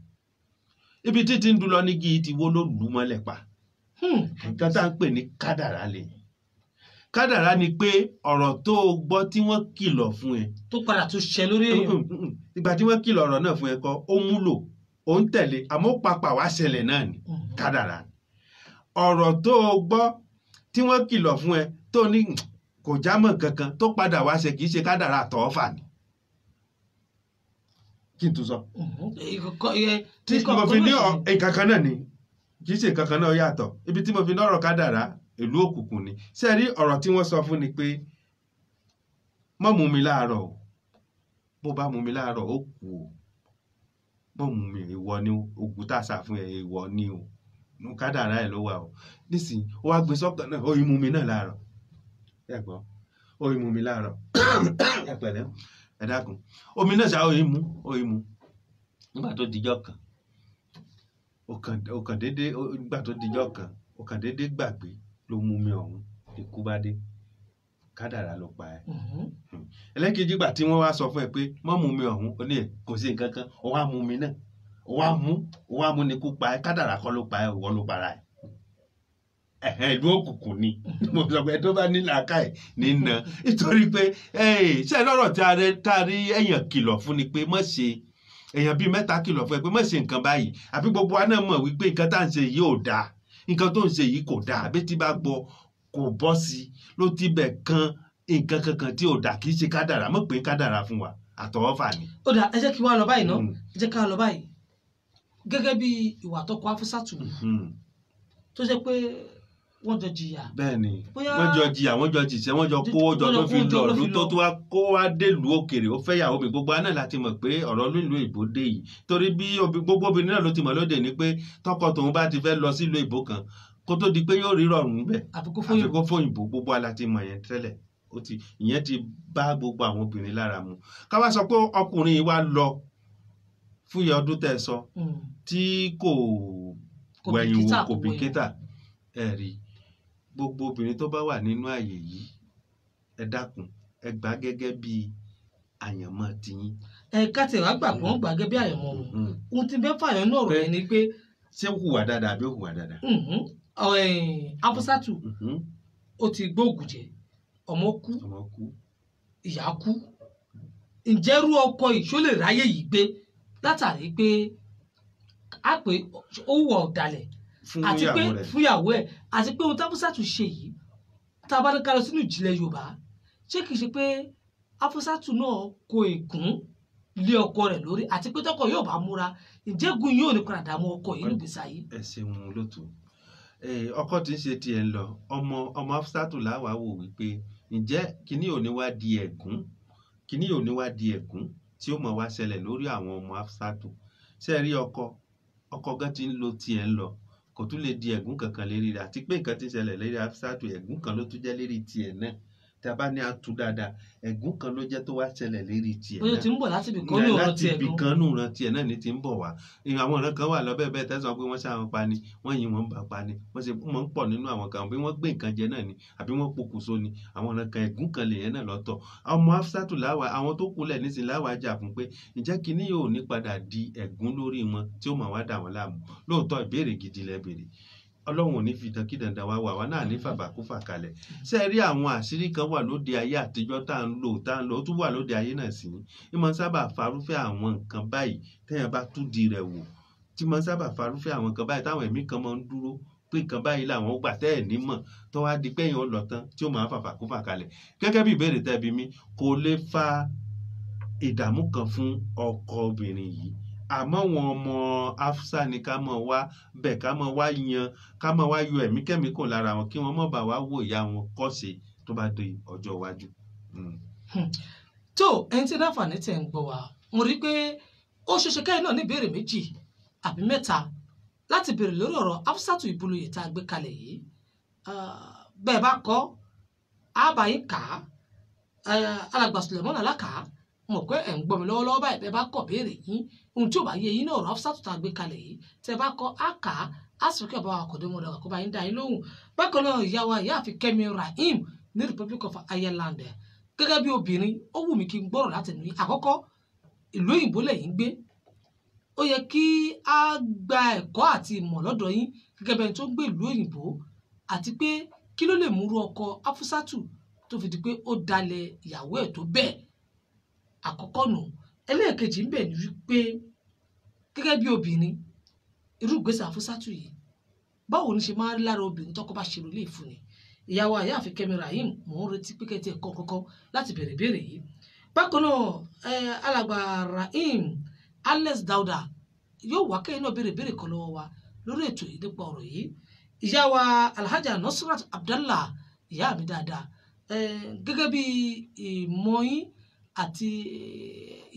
Ibi títí ń dún lọ nígi ti wó ló lù ú mọ́lẹ̀ pa. Nǹkan tá à ń pè ní kádàrá lè. Kádàrá ni pé ọ̀rọ̀ tó o gbọ́ tí wọ́n kìlọ̀ fún ẹ, tó padà tún ṣẹ lórí èèyàn. Ìgbà tí wọ́n kìlọ̀ ọ̀rọ̀ náà fún ẹ kọ́, ó múlò, ó ń tẹ̀lé, àmọ́ ó papà wá ṣẹlẹ̀ náà ni kádàrá. Ọ̀rọ̀ tó o gbọ́ tí wọ́n kìlọ̀ fún ẹ tó ní kò jámọ́ kankan tó padà wá ṣe, kì í ṣe kádàrá, àtọ̀ọ́fà ni. Kí n tún sọ tí mo fi ní nǹkan kan náà ni, kì í ṣe nǹkan kan náà yàtọ̀. Ibi tí mo fi ní ọ̀rọ̀ kádàrá ìlú òkùnkùn ni. Ṣé ẹ rí ọ̀rọ̀ tí wọ́n sọ fún ni pé má mú mi láàárọ̀ o, bó bá mú mi láàárọ̀ ó kú o, má mú mi, ìwọ ni oògùn tá a sà fún ẹ, ìwọ ni o, nù kádàrá ẹ ló wà o. Nísìnyí ó wá gbé sọ́kàn náà, ó yí mú mi náà láàárọ̀, ẹ gbọ́, ó yí mú mi láàárọ̀, ẹ pẹ̀lẹ́, ẹ dákun, omi náà ṣá ó yí mú, ó yí mú. Nígbà tó dijọ́ kan, ó kàn déédé, nígbà tó dijọ́ kan, ó kàn déédé gbàgbé ló mú mi ọ̀hún, ikú bá dé, kádàrá ló pa ẹ́. Ẹlẹ́kejì, gbà tí wọ́n wá sọ fún ẹ pé má mú mi ọ̀hún, ó ní ẹ̀ kò sí nǹkan kan, ó wá mú mi náà, ó wá mú, ó wá mú ni kú pa ẹ́. Kádàrá kọ́ ló pa ẹ́, ìwọ ló para ẹ̀. Ẹ̀hẹ́n, ìlú òkùnkùn ni mo sọ pé tó bá ní làákàyè nínà, nítorí pé ṣé lọ́rọ̀ tí a rí èèyàn kìlọ̀ fún ni pé má ṣe, èèyàn bíi mẹ́ta kìlọ̀ fún ẹ pé má ṣe nǹkan báyìí, àbí gbogbo wa náà mọ̀ wípé nǹkan tá à ń ṣe yìí ò dáa, nǹkan tó ń ṣe yìí kò dáa, àbí tí bá gbọ́ kò bọ́ sí ló ti bẹ̀ kan nǹkan kankan tí ò dáa, kì í ṣe kádàrá. Mọ̀ pé kádàrá fún wa àtọwọ́fà ni. Ó dà, ẹ jẹ́ kí wá lọ báyìí náà, ẹ jẹ́ ká lọ báyìí gẹ́gẹ́ bí ìwà tọkọ Afusatu tó jẹ́ pé wọ́n jọ jìyà. Bẹ́ẹ̀ni, wọ́n jọ jìyà, wọ́n jọ jìṣẹ́, wọ́n jọ kówó jọ tó fi lọ ọdún tó tó wá kó wá délùú òkèèrè, ó fẹ́ yàwó mi. Gbogbo aná láti mọ̀ pé ọ̀rọ̀ nílùú ìbò dé yìí, torí bí gbogbo obìnrin náà ló ti mọ̀ lóde ní pé tọkọ tòun bá ti fẹ́ lọ sílùú ìbò kan kó tó di pé yóò rí rọrùn bẹ́ẹ̀, àfikún fóyìnbó. Gbogbo ala ti mọ̀ yẹn tẹ́lẹ̀, ìyẹn ti bá gbogbo àwọn obìnrin lára mu. Ká wá sọ pé ọkùnrin yìí wá lọ fún iye ọdún tẹ́ sọ tí kò wẹ̀yìn wò, kò bìkítà. Ẹ rí gbogbo obìnrin tó bá wà nínú àyè yìí, ẹ dákun, ẹ gbà gẹ́gẹ́ bí àyànmọ́ tiyín. Ẹ ká tẹ̀ wá gbà pé wọ́n gbà gẹ́gẹ́ bí àyànmọ́ wọn. Ohun tí bẹ́ẹ̀ fàyàn náà rọ̀ yẹn ni pé. Ṣé ó hùwà dáadáa àbí ó hùwà dáadáa? Afusatu ó ti gbóògùn jẹ, ọmọ kú, ìyá kú. Ǹjẹ́ irú ọkọ yìí ṣó lè ráyè yìí gbé látàrí pé a pé ó wọ̀ ọ̀dàlẹ̀ àti pé fúnyàwó ẹ̀, àti pé ohun tí Afusatu ṣe yìí, tá a bá ní ká lọ sínú ìjìnlẹ̀ Yorùbá, ṣé kìí ṣe pé Afusatu náà kó ègún lé ọkọ rẹ̀ lórí, àti pé tọkọ yóò bá múra, ǹjẹ́ gun yóò ní padà dààmú ọkọ yìí nígbèsè ayé. Ẹ ṣeun lótú. Ọkọ tí ń ṣe tiẹ̀ ń lọ, ọmọ Afusatu làwà wò wípé ǹjẹ́ kíní ò ní wá di ẹ̀gún, kíní ò ní wá di ẹ̀gún tí ó mọ̀ wá ṣẹlẹ̀ lórí àwọn ọmọ Afusatu. Ṣé ẹ rí ọkọ gan ti ń lo tiẹ̀ ń lọ, kò tún lè di ẹ̀gún kankan lérí rẹ̀, àti pé nǹkan tí ń ṣẹlẹ̀ lérí Afusatu ẹ̀gún kan ló tún jẹ́ lérí tiẹ̀ náà. Tí a bá ní atu dáadáa, ẹ̀gún kan ló jẹ́ tó wá ṣẹlẹ̀ lérí tiẹ̀ náà. Bóyá ti ń bọ̀ láti ibì kan ní ọ̀rọ̀ tiẹ̀ gan. Láti ibì kan ní ọ̀rọ̀ tiẹ̀ náà ni ti ń bọ̀ wá. Àwọn ọ̀ràn kan wà lọ́bẹ̀ bẹ́ẹ̀ tẹ́sán pé wọ́n ṣàwọn pa ni, wọ́n yìn wọ́n bá pa ni, wọ́n ṣe mọ̀ ń pọ̀ nínú àwọn kan bí wọ́n gbé nǹkan jẹ náà ni, àbí wọ́n pokùnso ni. Àwọn ọ̀ràn kan ẹ̀gún kan lè yẹn náà lọ́tọ̀. Ọmọ Afusatu láwa, àwọn tó kúnlẹ̀ nísìnyí láwa jà fún pé ǹjẹ́ kinní yóò ní padà di ẹ̀gún lórí wọn tí ó máa wá dà wọ́n láàmú. Lóòótọ́ ìbéèrè gidi lẹ béèrè. Ọlọ́run ò ní fi dán kí dandan wá wà wá náà ní fàbàkúfà kalẹ̀. Ṣé ẹ rí àwọn àṣírí kan wà lóde ayé àtijọ́ tá à ń lò, ó tún wà lóde ayé náà sí ní. Ìmọ̀ sábà farúfẹ́ àwọn nǹkan báyìí téèyàn bá tú di rẹ̀ wò, tí mọ̀ sábà farúfẹ́ àwọn nǹkan báyìí táwọn ẹ̀mí kan máa ń dúró pé nǹkan báyìí làwọn gbà tẹ́ ẹ̀ ní mọ̀, tó wá di pé èèyàn lọ tán tí ó máa fàbàkúfà kalẹ̀. Gẹ́gẹ́ bí ìbéèrè tẹ́ bi mí, kò lè fa ìdààmú kan fún ọkọ obìnrin yìí. Àmọ́ wọn ọmọ Afusa ni ká mọ̀ wá bẹ̀, ká mọ̀ wá yan, ká mọ̀ wá yọ ẹ̀mí kẹ́mí kò lára wọn, kí wọ́n mọ̀ bá wá wò ìyá wọn kọ́ṣe tó bá di ọjọ́ iwájú. Tó ẹni tí láǹfààní tẹ̀ ń gbọ́ wá, mo rí i pé ó ṣeéṣe káyọ̀ náà ní ìbéèrè méjì àbí mẹ́ta láti béèrè lórí ọ̀rọ̀ Afusatu Ìbúlóyè tá a gbé kalẹ̀ yìí. Bẹ́ẹ̀ bá kọ́, àbá yín kà á, Alàgbà Sùlẹ̀mọ́nà Alákà Mọ̀ pé ẹ̀ ń gbọ́ mi lọ́wọ́lọ́wọ́ báyìí. Bẹ́ẹ̀ bá kọ̀ béèrè yín, ohun tí ò bá yé yín náà, ọ̀rọ̀ Hafsatu tá a gbé kalẹ̀ yìí, tẹ́ bá kọ́ á kà á, á sì kí ọba àkọ́dé mọ́dà kó bá yín dá yín lóhùn. Bákan náà, ìyá wa ìyáàfin Kẹ́mi Rahim ní Republic of Ireland, gẹ́gẹ́ bí obìnrin, ó wù mí kí n gbọ́rọ̀ láti ẹnu yín. Àkọ́kọ́, ìlú òyìnbó lẹ́yìn gbé, ó yẹ kí á gba ẹ̀kọ́ àti ìmọ̀ lọ́dọ̀ yín gẹ́gẹ́ bí ẹni tó ń gbé ìlú òyìnbó, àti pé kí ló lè múrú ọkọ Hafsatu tó fi di pé ó dalẹ̀ ìyàwó ẹ̀ tó bẹ́ẹ̀? Àkọ́kọ́ nù. Ẹlẹ́ẹ̀kejì ń bẹ ni wípé gẹ́gẹ́ bí obìnrin, irú ìgbésẹ̀ Hafsatu yìí, báwo ni ṣe máa ń rí lára obìnrin tọ́kọ bá ṣe lè fún ni? Ìyàwó àyàfi Kẹ́mi Rahim, mò ń retí pé kẹ́tì ẹ̀kọ́ kọ́kọ́ láti bèrè béèrè yìí. Bákan náà, alàgbà Rahim Alex Dauda yóò wá kẹ́yìn náà béèrè béèrè kan lọ́wọ́ wa lórí ètò yìí nípa ọ̀rọ̀ yìí. Ìyá wa Alhaja Nusrat Abdallah, ìyá mi dáadáa, gẹ́gẹ́ bí ìmọ̀ yín àti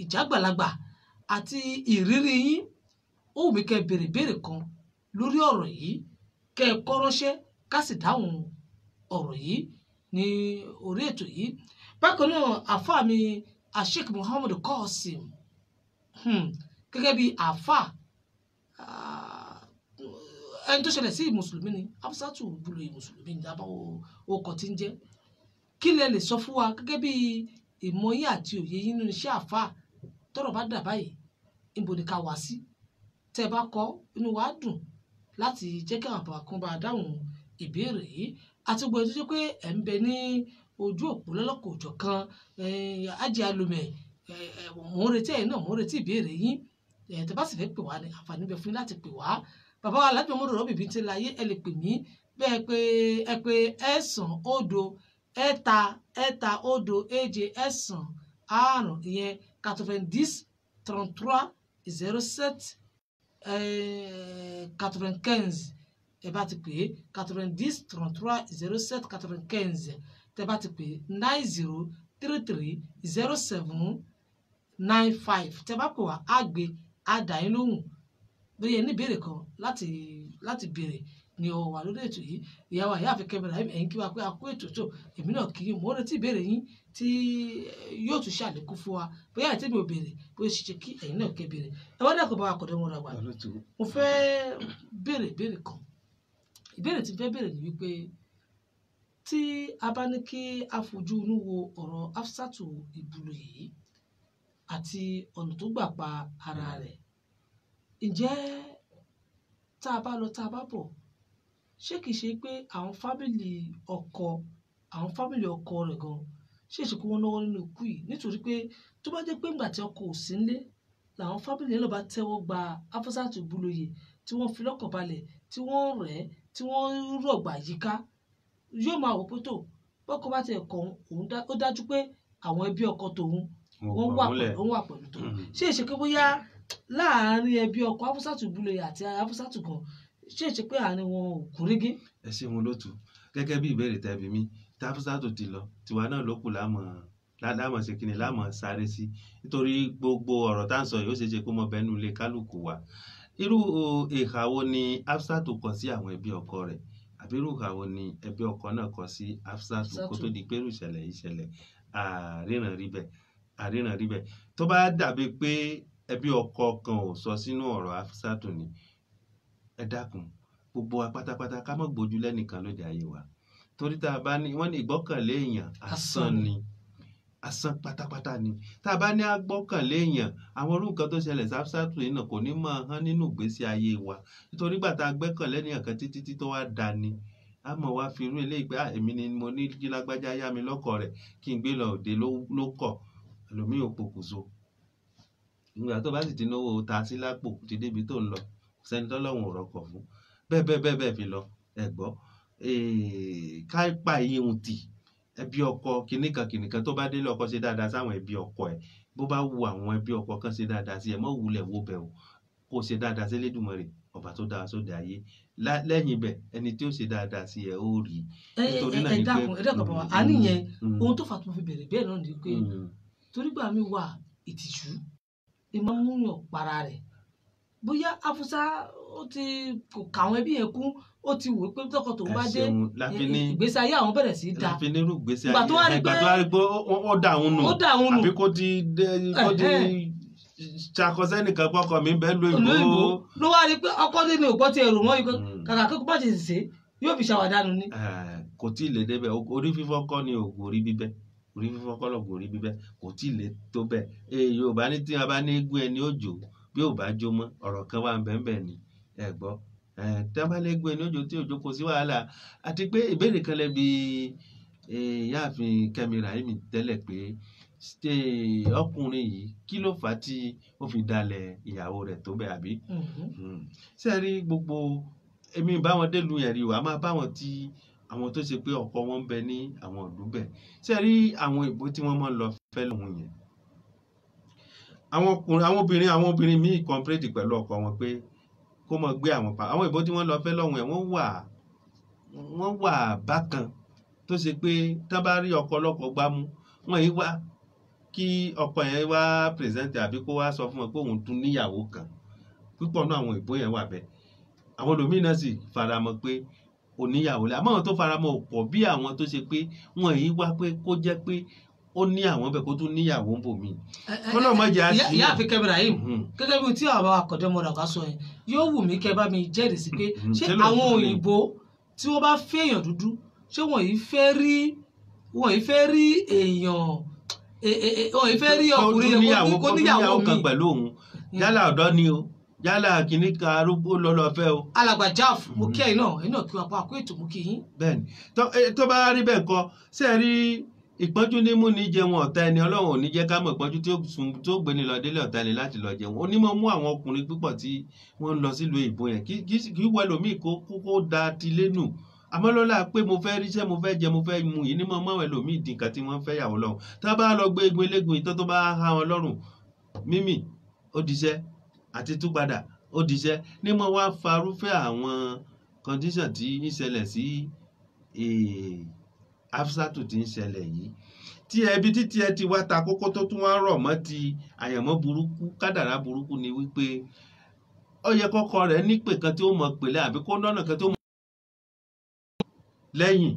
ìjágbàlagbà àti ìrírí yín, ó wù mí kẹ́ béèrè béèrè kan lórí ọ̀rọ̀ yìí, kẹ́ ẹ kọ́ ránṣẹ́ ká sì dáhùn ọ̀rọ̀ yìí ní orí ètò yìí. Bákan náà, àfáà mi Sheikh Muhammad Qasim, gẹ́gẹ́ bí àfáà, ẹni tó ṣẹlẹ̀ sí mùsùlùmí ni Hafsatu Ìbúlóyè, mùsùlùmí ni abáwo ọkọ̀ tí ń jẹ́. Kí lẹ lè sọ fún wa gẹ́gẹ́ bí ìmọ̀ yín àti òye yín nínú iṣẹ́ àfáà? Tọ́rọ̀ bá dà báyìí, níbo ni ká wá sí? Tẹ́ ẹ bá kọ́, inú wa á dùn láti jẹ́ kí àwọn bàbá kan bá dáhùn ìbéèrè yìí. Àti gbogbo ẹni tó jẹ́ pé ẹ̀ ń bẹ ní ojú òpó lọ́lọ́kọ̀ òjọ̀ kan, ajé alùmẹ̀, mò ń retí ẹ̀yin náà, mò ń retí ìbéèrè yín. Tẹ́ bá sì fẹ́ pè wá ní àǹfààní bẹ fún yín láti pè wá. Bàbá wa Alhaji Muhammadu Rabi bíi ti láyé, ẹ lè pè mí bẹ́ẹ̀ pé ẹ pé 9 0 3 3 0 7 9 5, ìyẹn 90 33 07 95. Ẹ bá ti pè é 90 33 07 95. Tẹ́ bá ti pè é 90 33 07 95, tẹ́ bá pè wá, á gbé, á dá yín lóhùn. Bóyá ẹ ní ìbéèrè kan láti béèrè ní ọwọ́ wa lórí ètò yìí. Ìyàwó àyàfi Kẹ́mi Rahim, ẹ̀yin kí wa pé a kú ètò tó, èmi náà kì í mò ń retí ìbéèrè yín tí yóò tún ṣàlékún fún wa, bóyá àti èmi ò béèrè, bóyá ṣe ṣe kí ẹ̀yin náà kẹ́ béèrè. Ẹ wá dàgbà bá wa kọ̀dọ̀ wọn rà wá. Mo fẹ́ béèrè ìbéèrè kan. Ìbéèrè tí mo fẹ́ béèrè ni wípé tí a bá ní kí a fojú inú wo ọ̀rọ̀ Hafsatu Ìbúlóyè yìí àti ọ̀nà tó gbà pa ara rẹ̀, ǹjẹ́ tá a bá lọ tá a bá bọ̀, ṣé kìí ṣe pé àwọn fámìlì ọkọ rẹ̀ gan, ṣé ìṣe kí wọ́n náwó nínú ikú yìí? Nítorí pé tó bá jẹ́ pé ńgbà tí ọkọ ò sí nílé làwọn fámìlì náà bá tẹ́wọ́ gba Hafsatu Ìbúlóyè, tí wọ́n fi lọ́kàn balẹ̀, tí wọ́n rẹ̀, tí wọ́n rọ̀gbà yíká, yóò máa wò pé tó bọ́kọ bá tiẹ̀ kọ̀ òun, ó dájú pé àwọn ẹbí ọkọ tòun wọ́n wà pẹ̀lú tòun. Ṣé ìṣe pé bóyá láàárín ẹbí ọkọ Hafsatu Ìbúlóyè àti Hafsatu gan, ṣé ìṣe pé àárín wọn ò gúnrégé? Ẹ ṣeun lótú. Gẹ́gẹ́ bí ìbéèrè tẹ́bi mi, tí Hafsatu ti lọ, tiwa náà ló kù lámọ̀ lámọ̀ ṣe kíni lámọ̀ sáré sí, nítorí gbogbo ọ̀rọ̀ tá à ń sọ yìí, ó ṣeé ṣe kó mọ bẹ́nu lé kálukú wa. Irú ìhà wo ni Hafsatu kọ sí àwọn ẹbí ọkọ rẹ̀, àbí irú ìhà wo ni ẹbí ọkọ náà kọ sí Hafsatu kó tó di pé irú ìṣẹ̀lẹ̀ yìí ṣẹlẹ̀? Àríran rí bẹ́ẹ̀, àríran rí bẹ́ẹ̀. Tó bá dàbí pé ẹbí ọkọ kan ò sọ sínú ọ̀rọ̀ Hafsatu ni, ẹ dákun, gbogbo wa pátápátá, ká má gbójú lẹ́nìkan lóde ayé wa, torí tá a bá ní wọ́n ní ìgbọ́kànlé èèyàn asán ni, asán pátápátá ni. Tá a bá ní agbọ́kànlé èèyàn, àwọn irú nǹkan tó ṣẹlẹ̀ sí Hafsatu yìí náà kò ní máa hán nínú ìgbésí ayé wa, nítorí gbà tá a gbẹ́kànlé ènìyàn kan títí tí tó wá dání, a mọ̀ wá fi irú eléyìí pé èmi ni mo ní kí lágbájá yá mi lọ́kọ̀ rẹ̀ kí n gbé lọ òde ló kọ̀, ẹlòmíì ò pokùnso. Ìgbà tó bá sì ti náwó ta sí lápò ti débi tó ń lọ, kò sẹ́ni tọ́lọ́run ò rọkọ̀ fún, bẹ́ẹ̀ bẹ́ẹ̀ bẹ́ẹ̀ bẹ́ẹ̀ fi lọ. Ẹ gbọ́, ká pa ìyẹn tì, ẹbí ọkọ kìnìkan kìnìkan, tó bá délé ọkọ, ṣe dáadáa sáwọn ẹbí ọkọ ẹ. Bó bá wu àwọn ẹbí ọkọ kan ṣe dáadáa sí ẹ, mọ́ wulẹ̀ wo bẹ̀ o, kó ṣe dáadáa sí Elédùmarè ọba tó dáa sóde ayé. Lẹ́yìn ibẹ̀, ẹni tí ó ṣe dáadáa sí ẹ ó rí. Nítorí náà ni pé ẹ dákun bàbá, àní yẹn, ohun tó fà tó fi bèrè bẹ́ẹ̀ náà ni pé torí gbà mí wà, ìtìjú ìmọ̀ múyàn para rẹ̀. Bóyá Afusa ó ti kò kà àwọn ẹbí yẹn kún, ó ti wò pé tọkọ tòun bá dé ìgbésí ayé àwọn bẹ̀rẹ̀ sí í da. Láfi nírú ìgbésí ayé ìgbà tó wá rí pé ó dà òun nù, àbí kó ti ṣàkọsẹ́ nìkan pọ́kọ mi bẹ́ẹ̀ lo ìbò ló wá rí pé ọkọ nínú ògbọ́ ti ẹrù mọ́ ikú kàkà kó bá ti ṣe yóò fi ṣàwàdànù ni. Kò tí ì lè débẹ̀. Orí fífọ́ kọ́ ni ògùn orí bíbẹ́, orí fífọ́ kọ́ lọ́gùn orí bíbẹ́, kò tí ì lè tó bẹ́ẹ̀. Yorùbá ní tí wọn bá ní eégún ẹni òjò bí ò bá jó mọ́, ọ̀rọ̀ kan wà bẹ́ẹ̀ ni ẹ gbọ́. Tí wọn bá lé eégún ẹni òjò tí òjò kò sí wàhálà. Àti pé ìbéèrè kan lẹ́bi ìyáàfin Kẹ́mi Rahimi tẹ́lẹ̀ pé ṣé ọkùnrin yìí kí ló fà á tí ó fi dalẹ̀ ìyàwó rẹ̀ tó bẹ́ẹ̀ àbí? Ṣé ẹ rí gbogbo èmi bá wọn délùú yẹn rí, wàá máa bá wọn tí àwọn tó ṣe pé ọkọ wọn ń bẹ ní àwọn ìlú bẹ́ẹ̀. Ṣé ẹ rí àwọn ìbò tí wọ́n máa ń lọ fẹ́ lòun yẹn, àwọn ọkùnrin, àwọn obìnrin míì kọ̀ǹprétì pẹ̀lú ọkọ wọn pé kó máa gbé àwọn pa. Àwọn ìbò tí wọ́n lọ fẹ́ lọ́hùn yẹn wọ́n wà bákan tó ṣe pé tá bá rí ọkọ lọ́kọ gbámú wọn yìí wá kí ọkọ yẹn wá pírẹsẹ̀ntì àbí kó wá sọ fún wọn pé òun tún níyàwó kan. Púpọ̀ náà àwọn ìbò yẹn wà bẹ́ẹ̀. Àwọn olómìnira sì faramọ́ pé oníyàwó lẹ, àmọ́ àwọn tó faramọ́ ò pọ̀ bí àwọn tó ṣe pé wọn yìí wá pé kó jẹ́ pé ó ní àwọn bẹ́ẹ̀ kó tún níyàwó ń bò mí. Ìyá àfi Kẹ́mi Rahim, gẹ́gẹ́ bí tí àwọn akọ̀dẹ́mọ̀ràn kan sọ yẹn, yóò wù mí kẹ́ bá mi jẹ́rìí sí pé ṣé àwọn òyìnbó tí wọ́n bá fẹ́ èèyàn dúdú, ṣé wọ́n yìí fẹ́ rí èèyàn, wọ́n yìí fẹ́ rí ọkùnrin yẹn kó níyàwó kan pẹ̀lú òun, yálà ọ̀dọ́ ni o, yálà kìíní kan arúgbó lọ́lọ́ fẹ́ o. Alàgbà Jaf, mo kí ẹ̀yin náà, ẹ̀yin náà kí wàá pa àkó ètò, mo kí yín. Bẹ́ẹ̀ni, tó bá rí bẹ́ẹ̀ kọ́, ṣé ẹ rí ìpọ́njú ní mú ní jẹun ọ̀tá ẹni, Ọlọ́run ò ní jẹ́ ká mọ̀ ìpọ́njú tí ó gbé ní lọ délé ọ̀tá ẹni láti lọ jẹun. Onímọ̀ mú àwọn ọkùnrin púpọ̀ tí wọ́n ń lọ sílùú ìbò yẹn kí wọ́n ẹlòmíì kó da tilé nù. Àmọ́ lọ́la pé mo fẹ́ ríṣẹ́, mo fẹ́ jẹ, mo fẹ́ mu yìí ní mọ̀ mọ́ ẹlòmíì dín nǹkan tí wọ́n fẹ́ yàwó lọ́hùn. Tá a bá lọ gbé egun eléegun ìtọ́ tó bá há wọn lọ́rùn mímì ó diṣẹ́ àti túpadà ó diṣẹ́ ní mo wá farúfẹ́ àwọn kọ́ndíṣàn tí ń ṣẹlẹ̀ sí Afsatu tí ń ṣẹlẹ̀ yìí, tí ẹbí títí ẹ ti wá ta kókó tó tún wá rọ̀ mọ́ ti àyànmọ́ burúkú kádàrá burúkú ni wípé ó yẹ kọ́kọ́ rẹ̀ nípè kan tí ó mọ̀ pèlè àbí kó lọ́nà kan tí ó mọ̀ lẹ́yìn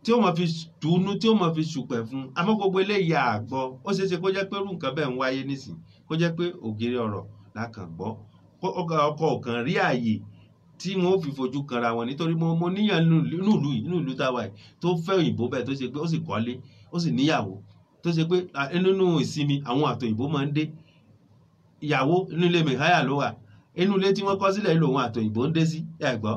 tí ó mọ̀ fi dùnú tí ó mọ̀ fi ṣùpẹ̀ fún un. Àmọ́ gbogbo eléyìí àgbọ̀ ó ṣeé ṣe kó jẹ́ pé irú nǹkan bẹ́ẹ̀ ń wáyé nísìn, kó jẹ́ pé ògiri ọ̀rọ̀ la kàn gbọ́, ọkọ ò kàn rí ààyè tí wọn ò fi fojú kanra wọn. Nítorí mo níyàn nínú ìlú táwa yìí tó fẹ́ òyìnbó bẹ́ẹ̀ tó ṣe pé ó sì kọ́lé ó sì níyàwó tó ṣe pé nínú ìsinmi àwọn àtòyìnbó máa ń dé, ìyàwó inú ilé mẹ̀háyà ló wà, inú ilé tí wọ́n kọ́ sílẹ̀ lòun àtòyìnbó ń dé sí. Ẹ gbọ́,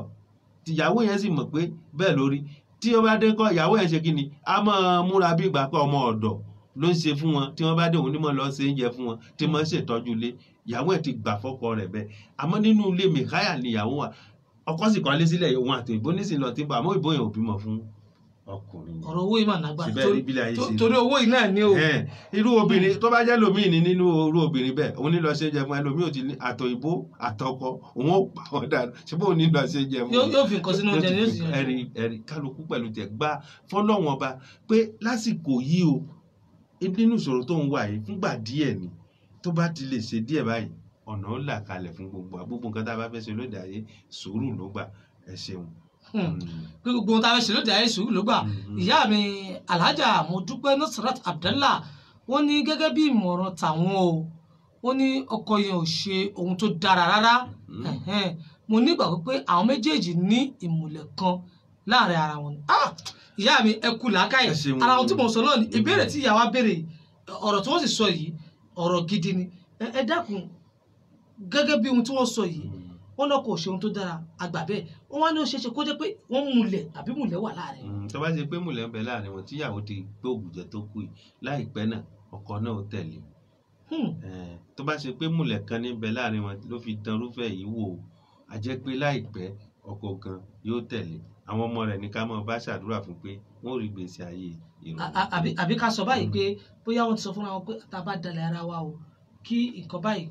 tìyàwó yẹn sì mọ̀ pé bẹ́ẹ̀ lórí tí ó bá dé kọ́ ìyàwó yẹn ṣe kí ni a máa múra bí ìgbà pé ọmọ ọ̀dọ̀ ló ń ṣe fún wọn, tí wọ́n bá dé òun ní mọ̀ lọ ṣe oúnjẹ fún wọn, tí wọ́n ṣètọ́jú ilé. Ìyàwó ẹ̀ ti gbà fọ́kọ rẹ̀ bẹ́ẹ̀. Àmọ́ nínú ilé mẹ̀káyà ni ìyàwó wa, ọkọ sì kọ́lé sílẹ̀, òun àti òyìnbó nísìnyí lọ tí ń bọ̀, àmọ́ òyìnbó yẹn ò bímọ fún ọkùnrin. Ọ̀rọ̀ owó yìí mà lágbára, torí owó yìí náà ni o. Irú obìnrin tó bá jẹ́ lòmíì ní nínú irú obìnrin bẹ́ẹ̀, òun ní lọ ṣe jẹ fún ẹlòmíì ò ti ní àtòyìnbó àtọkọ òun ó pa wọn dànù, ṣé bóun ní lọ ṣe jẹ fún. Yóò fi nǹkan sínú oúnjẹ ní oṣù yẹn. Ẹ̀rí kálukú pẹ̀lú tẹ̀ gbá fọlọ́wọ́n ọba pé lásìkò yìí o, nínú ìṣòro tó ń wà yìí fúngbà díẹ̀ ni, tó bá ti lè ṣe díẹ̀ báyìí ọ̀nà ó là kalẹ̀ fún gbogbo nǹkan tá a bá fẹ́ ṣe lóde ayé, sùúrù ló gbà. Ẹ ṣeun. Pé gbogbo ohun tá a fẹ́ ṣe lóde ayé sùúrù ló gbà. Ìyá mi Alhaja Modúpẹ́ Nusrat Abdallah, wọ́n ní gẹ́gẹ́ bí ìmọ̀ràn tàwọn o, wọ́n ní ọkọ yẹn ò ṣe ohun tó dára rárá. Mo nígbàgbọ́ pé àwọn méjèèjì ní ìmùlẹ̀ kan láàrin ara wọn. Ìyá mi ẹ kú làákàyè. Ara ohun tí mo sọ náà ni ìbéèrè tí ìyá wa béèrè, ọ̀rọ̀ tí wọ́n sì sọ yìí ọ̀rọ̀ gidi ni. Ẹ dákun, gẹ́gẹ́ bí ohun tí wọ́n sọ yìí, wọ́n náà kò ṣe ohun tó dára, àgbà bẹ́ẹ̀. Wọ́n wá ní ó ṣeé ṣe kó jẹ́ pé wọ́n múlẹ̀ àbí múlẹ̀ wà láàrin. Tó bá ṣe pé múlẹ̀ ń bẹ láàrin wọn, tíyàwó ti gbé ògùnjẹ tó kù yìí láìpẹ́ náà ọkọ náà ó tẹ̀lé. Tó bá ṣe pé múlẹ̀ kan ní bẹ láàrin wọn ló fi dán irúfẹ́ yìí wò ó, a jẹ́ pé láìpẹ́ ọkọ gan yóò tẹ̀lé. Àwọn ọmọ rẹ̀ ní ká máa bá ṣàdúrà fún pé wọ́n ò rí gbèsè ayé ìrọ̀rùn. Àbí ká sọ báyìí pé bóyá wọ́n ti sọ fúnra wọn pé tá a bá dalẹ̀ ara wa o, kí nǹkan báyìí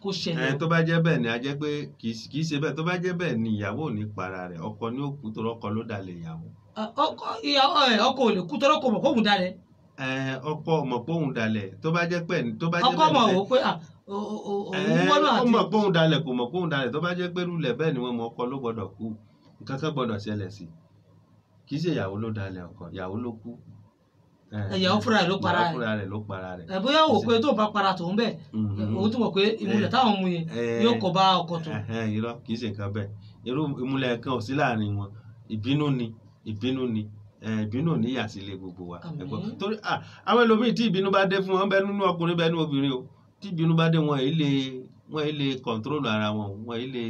kó ṣẹlẹ̀. Tó bá jẹ́ bẹ́ẹ̀ ni a jẹ́ pé kì í ṣe bẹ́ẹ̀. Tó bá jẹ́ bẹ́ẹ̀ ni ìyàwó ò ní para rẹ̀, ọkọ ní ó kú torí ọkọ ló dalẹ̀ ìyàwó. Ọkọ ò lè kú torí ọkọ mọ̀ kóhun dalẹ̀. Ọkọ mọ̀ kóhun dalẹ̀. Tó bá jẹ́ pé tó bá jẹ́ bẹ́ẹ̀ ọkọ mọ̀ wò pé òun wọ́nà Ó àti mọ̀ pé òun dalẹ̀, kò mọ̀ pé òun dalẹ̀. Tó bá jẹ́ pé rúlẹ̀ bẹ́ẹ̀ ni wọ́n mọ, ọkọ ló gbọ́dọ̀ kú, nǹkan kan gbọ́dọ̀ ṣẹlẹ̀ sí i. Kì í ṣe ìyàwó ló dalẹ̀ ọkọ, ìyàwó ló kú. Ìyàwó fúnra rẹ̀ ló para Ìyàwó rẹ̀. fúnra rẹ̀ ló para rẹ̀. Bóyá wò pé tó bá para tòun bẹ́ẹ̀, òun tún mọ̀ pé ìmùlẹ̀ táwọn mú yẹn yóò kó bá ọkọ tó. Irọ́, kì í ṣe nǹkan bẹ́ẹ̀. Irú ìmùlẹ̀ kan ò sí láàrin wọn. Ìbínú ni, ìbínú ni. Ìbínú ò ní yà sílé gbogbo wa. Àmín. Ẹ̀gbọ́n. Torí àwọn ẹlòmíì tí ìbínú bá dé fún wọn, bẹ́ẹ̀ nínú ọkùnrin, bẹ́ẹ̀ nínú obìnrin o, tí ìbínú bá dé, wọn èyí lè, wọn èyí lè kọ̀ǹtróòlù ara wọn, wọn èyí lè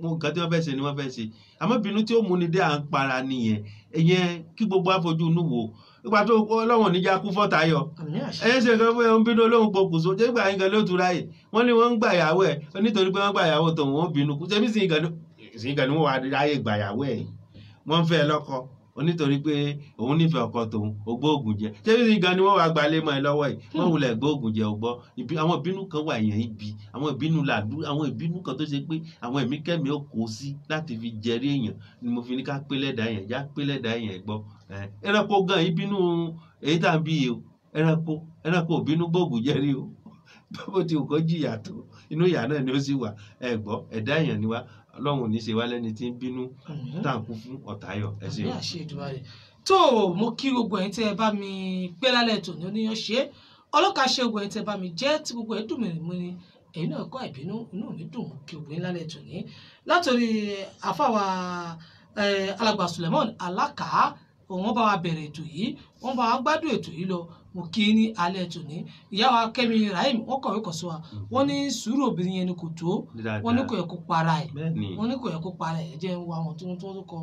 mú nǹkan tí wọ́n fẹ́ ṣe ni wọ́n fẹ́ ṣe. Àmọ́ ìbínú tí ó múni dé à ń para nìyẹn. Ìyẹn kí gbogbo àfojú inú wò nípa tó Ọlọ́wọ̀n níjà kú fọ́tayọ. Àmín àṣẹ. Ẹ ṣe nǹkan fún ẹ ń bínú olóhùn pokùnso jẹ́ gbà yín gan ló tura yìí. Wọ́n ní wọ́n ń gbà ìyàwó ẹ̀ nítorí pé wọ́n gbà ìyàwó tòun, wọ́n bínú kú. Ṣebí sì gan ni wọ́n wà ráyè gbà ìyàwó ẹ̀ yìí. Wọ́n ń fẹ́ ẹ lọ́kọ nítorí pé òun nífẹ̀ẹ́ ọkọ tòun, ó gbóògùn jẹ. Ṣebí sì gan ni wọ́n wà gbalé mọ́ ẹ lọ́wọ́ yìí. Wọ́n wulẹ̀ gbóògùn jẹ ọgbọ́. Àwọn ìbínú kan wà èèyàn ibi, àwọn ìbínú làdú, àwọn ìbínú kan tó ṣe pé àwọn ẹ̀mí kẹ́mi ó kó sí láti fi jẹrí èèyàn ni mo fi ní ká pé lẹ́dàá èèyàn, já pé lẹ́dàá èèyàn gbọ́. Ẹranko gan ìbínú èyí tá à ń bí yìí o, ẹranko ò bínú gbóògùn jẹrí o. Bó ti wù kó jìyà tó, inú ìyà náà ni ó sì wà. Ẹ gbọ́, ẹ̀dá èèyàn ni wá. Ọlọ́run ò ní ṣe wá lẹ́ni tí ń bínú Àmín. tá à ń kú fún ọ̀tayọ̀. Ẹ ṣeun. Àmín àṣẹ Èdùmàrè. Tó mo kí gbogbo ẹ̀yin tí ẹ bá mi gbé lálẹ́ tòní oníyan ṣe é ọlọ́ka ṣe, gbogbo ẹ̀yin tí ẹ bá mi jẹ́ tí gbogbo ẹ̀ dùn mí mú ni ẹ̀yin náà kọ́ ìbínú, inú mi dùn. Mo kí gbogbo yín lálẹ́ tòní látòrí àfàwà alàgbà Suleiman Alaka. Wọ́n bá wa bẹ̀rẹ̀ ètò yìí, wọ́n bá wa gbádùn ètò yìí lọ. Mo kí ní alẹ́ tòní. Ìyá wa Kẹ́mi Rahim, wọ́n kọ̀wé kọ̀ sí wa, wọ́n ní sùúrù obìnrin yẹn ni kò tó, wọ́n ní kò yẹ kó para ẹ̀. Bẹ́ẹ̀ni. Wọ́n ní kò yẹ kó para ẹ̀. Jẹ́ ń wo àwọn tó ń tó kọ.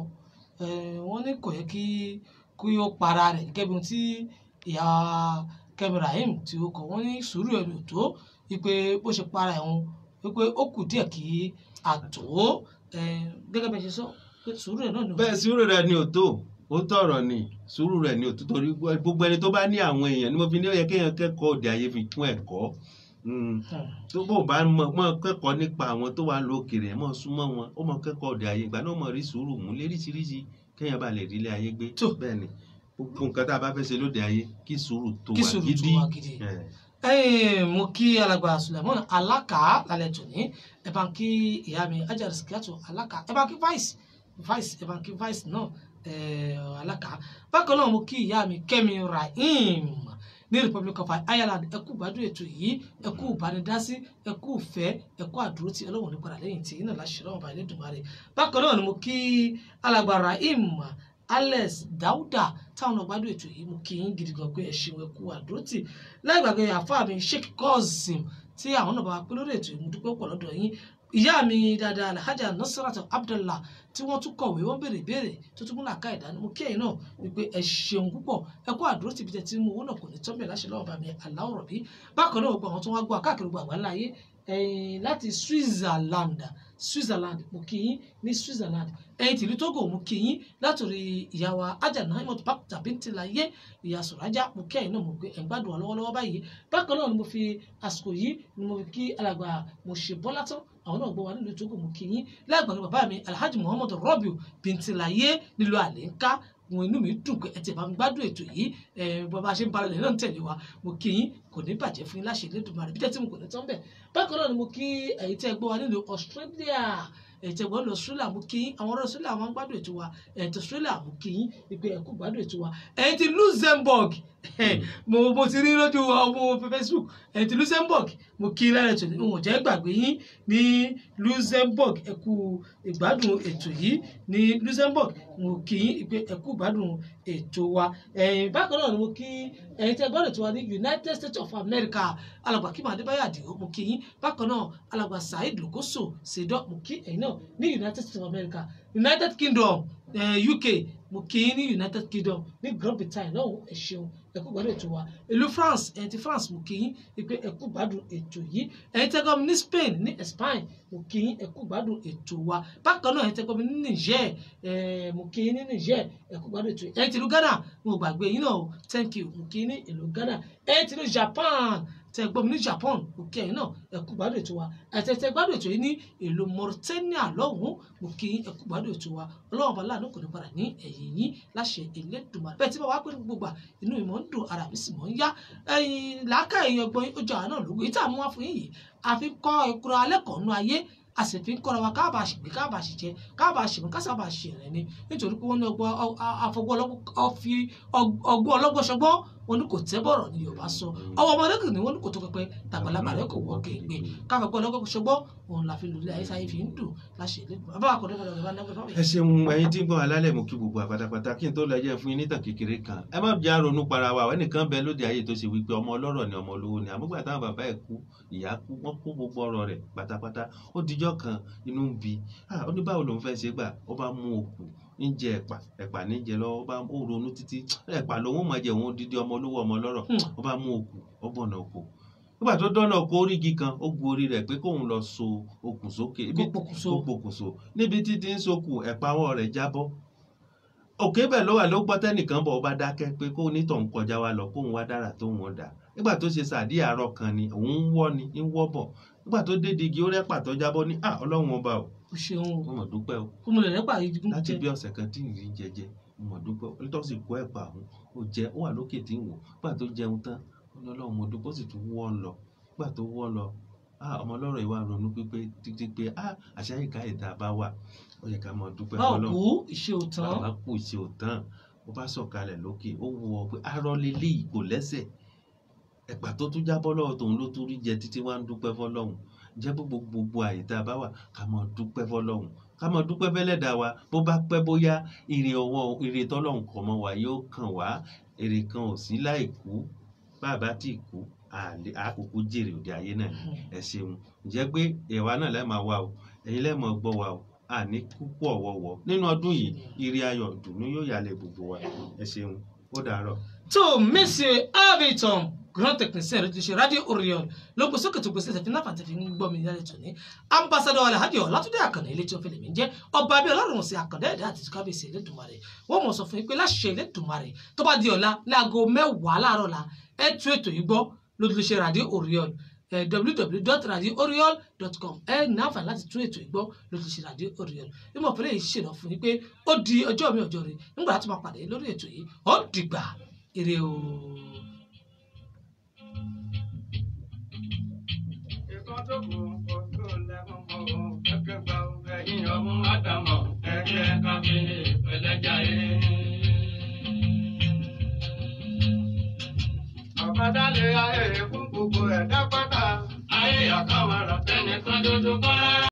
Wọ́n ní kò yẹ kí ó para rẹ̀ gẹ́gẹ́ bí ohun tí ìyá Kẹ́mi Rahim tí ó kọ. Wọ́n ní sùúrù ẹ̀ lò tó wípé bó ṣe para ẹ̀ ń wípé ó kù díẹ̀ kí a tó gẹ́gẹ́ bí ẹ ṣe sọ pé sùúrù ẹ̀ náà ni ò Bẹ́ẹ̀, sùúrù rẹ̀ ni ò tó. Ó tọ̀rọ̀ ni, sùúrù rẹ̀ ni ò tó, torí gbogbo ẹni tó bá ní àwọn èèyàn ni mo fi ní ó yẹ kéèyàn kẹ́kọ̀ọ́ òde ayé fi kún ẹ̀kọ́. Tó bó bá mọ kẹ́kọ̀ọ́ nípa àwọn tó wà lókèrè, mọ súnmọ́ wọn, ó mọ kẹ́kọ̀ọ́ òde ayé ìgbà náà, mọ rí sùúrù mú léríṣiríṣi kéèyàn bá lè rí ilé ayé gbé. Tó. Bẹ́ẹ̀ ni, gbogbo nǹkan tá a bá fẹ́ ṣe lóde ayé, kí sùúrù tó Kí wà sùúrù tó gidi. wà gidi. Mo kí alàgbà Suleiman Alaka lálẹ́ tòní. Ẹ bá ń kí ìyá mi Hajar Skiatu Alaka, ẹ bá ń kí vice, ẹ bá ń kí vice náà Alaka. Bákan náà mo kí ìyá mi Kẹ́mi Rahim ní Republic of Ireland. Ẹ kú gbádùn ètò yìí, ẹ kú ìbánidásí, ẹ kú ìfẹ́, ẹ kú àdúró tí Ọlọ́run ní padà lẹ́yìn tí iná láṣẹ lọ́wọ́ bá Elédùmarè. Bákan náà ni mo kí alàgbà Rahim Alex Dauda táwọn náà gbádùn ètò yìí. Mo kí yín gidi gan pé ẹ ṣeun, ẹ kú àdúró tì. Láì gbàgbé àfáà mi Sheikh Kazeem tí àwọn náà bá wa pé lórí ètò yìí. Mo dúpẹ́ pọ̀ lọ́dọ̀ yín, ìyá mi dáadáa Alhaja Nasrat Abdullah tí wọ́n tún kọ̀wé, wọ́n béèrè ìbéèrè tó tún múlà ká ìdání. Mo kí ẹ̀yin náà wípé ẹ ṣeun púpọ̀, ẹ kú àdúró tìbí tẹ tí mú owó náà kò ní tọ́mẹ̀ láṣẹ lọ́wọ́ bá mi aláwọ̀ rọ̀bí. Bákan náà gbogbo àwọn tó wá gbọ́ káàkiri gbogbo àgbáńlá ayé, ẹ̀yin láti Switzerland, mo kí yín ní Switzerland. Ẹ̀yin tìlú Togo, mo kí yín látòrí ìyá wa Haja Naimot Bapta Bintilaye, ìyá Sọ̀rájà. Mo kí ẹ̀yin náà, mo gbé ẹ̀ ń gbádùn wa lọ́wọ́lọ́wọ́ báyìí. Bákan náà ni mo fi àsìkò yìí ni mo fi kí alàgbà mo ṣe bọ́lá tán, àwọn náà gbọ́ wa nílùú Togo. Mo kí yín lágbàdo bàbá mi Alhaji Muhammad Rabiu Bintilaye nílùú Àlẹ́ńká. Mo inú mi dùn pé ẹ ti bá mi gbádùn ètò yìí. Bàbá ṣe ń balẹ̀ náà ń tẹ̀lé wa. Mo kí yín, kò ní bàjẹ́ fún yín láṣẹ Elédùmarè bí tẹ́tí mo kò ní tán bẹ̀. Bákan náà ni mo kí ẹ̀yin tẹ́ gbọ́ wa nílùú Australia, ẹ̀yin tẹ́ gbọ́ nílùú Australia, mo kí yín. Àwọn ọ̀rọ̀ Australia máa ń gbádùn ètò wa. Ẹ̀yin tí Australia, mo kí yín ìpè ẹ̀kú gbádùn ètò wa. Ẹ̀yin tí Luxembourg, mo ti rí lójú ọmọ Facebook. Ẹ̀yin tí Luxembourg, mo kí yín lára ètò yìí. N ò jẹ́ gbàgbé yín ní Luxembourg. Ẹ kú ìgbádùn ètò yìí ní Luxembourg. Mo kí yín ìpè ẹ̀kú ìgbádùn ètò wa. Ẹ̀yin bákan náà ni mo kí ẹ̀yin tẹ́ gbọ́dọ̀ tó wa ní United States of America, alàgbà Kim Adébáyọ̀ Àdìó, mo kí yín. Bákan náà alàgbà Saheed Lukoso Sedo, mo kí ẹ̀yin náà ní United States of America. United Kingdom, UK, mo kí yín ní United Kingdom ní Great Britain náà. Ẹ ṣeun, ẹ kú gbádùn ètò wa. Ìlú France, ẹ̀yin ti France, mo kí yín pé ẹ kú gbádùn ètò yìí. Ẹ̀yin tẹ́ gbọ́ mi ní Spain, ní Spain, mo kí yín, ẹ kú gbádùn ètò wa. Bákan náà ẹ̀yin tẹ́ gbọ́ mi ní Niger, mo kí yín ní Niger, ẹ kú gbádùn ètò yìí. Ẹ̀yin tìlú Ghana, mo gbàgbé yín náà o, thank you. Mo kí yín ní ìlú Ghana. Ẹ̀yin tìlú Japan. Tẹ́ gbọ́ mi ní Japan, mo kí ẹ̀yin náà, ẹ kú gbádùn ètò wa. Ẹ̀tẹ̀tẹ̀ gbádùn ètò yìí ní ìlú Mauritania lọ́hùn-ún, mo kí yín, ẹ kú gbádùn ètò wa. Ọlọ́run ọba láàánú kò ní padà ní ẹ̀yìn yín láṣẹ Elédùmarè. Bẹ́ẹ̀ tí bá wá pé gbogbo inú mi mọ̀ ń dùn, ara mi sì mọ̀ ń yá. Ẹ̀yin làákà ẹ̀yin ọgbọ́n yín, ó jọ àwa náà lógún. Èyí tá a mú wá fún yín yìí, a fi ń kọ́ ẹ̀kúra alẹ́ kọ̀ọ̀nù ayé, a sì fi ń kọ́ra wa káàbà ṣègbè, káàbà ṣìjẹ, káàbà ṣèmú, káàbà ṣèrìn ni. Nítorí pé wọ́n ní ọgbọ́n ọlọ́gbọ́n ṣọgbọ́n, wọn ní kò tẹ́ bọ̀rọ̀ ni Yorùbá sọ. Ọwọ́ ọmọdé kì ní wọ́n ní kò tó pẹpẹ, tàgbàlagbà rẹ kò wọ́ kéègbé. Káfọ́gbọ́n ọlọ́gbọ́n ṣọgbọ́n òun la fi lulẹ̀ ayé sáyé fi ń dùn láṣẹ Elédùmarè. Bàbá àkọ́dé bàbá bàbá náà bàbá. Ẹ ṣeun ẹ̀yin tí ń gbọ́ alálẹ̀, mú kí gbogbo àpátápátá. Kí n tó lọ jẹ́ fún yín nítàn kékeré kan, ẹ má jẹ́ àrònú para wa. Ẹnìkan bẹ lóde ayé tó ṣe wípé ọmọ ọlọ́rọ̀ ni, ọmọ olówó ni. Àmúgbà táwọn bàbá ẹ̀ kú, ìyá kú, wọ́n kó gbogbo ọrọ̀ rẹ̀ pátápátá. Ó dijọ́ kan inú ń bi, ó ní báwo lòun fẹ́ ṣe gbà. Ó bá mú òkú ń jẹ ẹ̀pà, ẹ̀pà ní jẹ lọ́wọ́, ó bá ó ronú títí, ẹ̀pà lòun máa jẹ, òun dídí ọmọ olówó, ọmọ ọlọ́rọ̀. Ó bá mú òkú, ó gbọ̀nà oko. Nígbà tó dọ́nà oko, orí igi kan, ó gun orí rẹ̀ pé kóun lọ so okùn sókè. Kó pokùnso. Kó pokùnso. Níbi títí ń sokùn, ẹ̀pà ọwọ́ rẹ̀ jábọ́. Òkè bẹ́ẹ̀ ló wà, ló gbọ́ tẹ́nìkan bọ̀, ó bá dákẹ́ pé kó onítọ̀hún kọjá wa lọ, kóun wá dára tóun ó dà. Nígbà tó ṣe sàdí àárọ̀ kan ni òun ń wọ́ ni ń wọ́ bọ̀. Nígbà tó dé digi, ó rẹ́pà tó jábọ́ ní, à, Ọlọ́run ọba o, O ṣeun o. Mo mọ̀ dúpẹ́ o. Kó mo lè rẹ́pà yìí gún láti jẹ. Bí ọ̀sẹ̀ kan tí ìrìn jẹjẹ, mo mọ̀ dúpẹ́ o. Tó sì kó ẹ̀pà òun, ó jẹ, ó wà lókè tí ń wò. Nígbà tó jẹun tán, ó ní Ọlọ́run mo dúpẹ́, ó sì tún wọ́ lọ. Nígbà tó wọ́ lọ, ah, ọmọ ọlọ́rọ̀ yìí wá ronú pípé títí pé, ah, àṣà yìí ká ìta bá wà, ó yẹ ká mọ̀ dúpẹ́ Báwo fọlọ́run. kú ìṣe òtán. Bàbá kù ìṣe òtán. Ó bá sọ̀kalẹ̀ lókè, ó wọ ọ pé arọ leléyìí kò lẹ́sẹ̀, ẹ̀pà tó tún jábọ́ lọ́wọ́ tòun ló tún rí jẹ títí wá ń dúpẹ́ fọlọ́run. Jẹ́ gbogbo gbogbo àyè tá a bá wà, ká máa dúpẹ́ fọlọ́run, ká máa dúpẹ́ fẹ́lẹ́dàá wa. Bó bá pẹ́ bóyá, ire ọwọ́ ire tọ́lọ́run kọ̀ mọ́ wa yóò kàn wá. Èrè kan ò sí láì kú. Bàbá tí kú àkókò jèrè òde ayé náà ni. Ẹ ṣeun. Ǹjẹ́ pé ẹ̀wà náà lẹ́ẹ̀ máa wá o, ẹ̀yin lẹ́ẹ̀ máa gbọ́ wa o, àní kúkú ọ̀wọ̀wọ̀ nínú ọdún yìí. Ire ayọ̀ dùnú yóò yálẹ̀ gbogbo wa. Ẹ ṣeun, ó dàárọ̀. Tó Monsieur Abiton, grand technicien rẹ ti ṣe Radio Orion ló gbé sókè tó gbèsè tẹfin náà fàtẹfin ń gbọ́ mi lálẹ́ tòní. Ambassador Alhaji Ọlátúndé Àkànní ilé tí ó fẹlẹ mi jẹ́ ọba abẹ́ Ọlọ́run sí Àkàndá ẹ̀dá àti kábíyèsí Elédùmarè. Wọ́n mọ̀ sọ fún yín pé láṣẹ Elédùmarè, tó bá di ọ̀la láago 10 láàárọ̀ la ẹ tú ètò yìí gbọ́ lójú ṣe Radio Orion, www.radiooriol.com. Ẹ ní àǹfààní láti tún ètò ìgbọ́ lójú ṣe Radio Orion. Ìmọ̀ fẹ́lẹ́ yìí ṣèlọ fún yín pé ó di ọjọ́ mi ọjọ́ rẹ̀ nígbà láti máa pàdé lórí ètò yìí. Ó dìgbà, ire o. Ìkan tó kù ojú lẹ́mọ̀ mọ́ kẹ́kẹ́ gba ẹ̀yìn ọmọ Ádámọ̀ ẹ̀jẹ̀ káfí pẹ̀lẹ́jáyé. Ọ̀kan dálé ayé fún gbogbo ẹ̀dá pátá. Ayé àkàwàrà tẹnìkan dodo kọ́ rárá.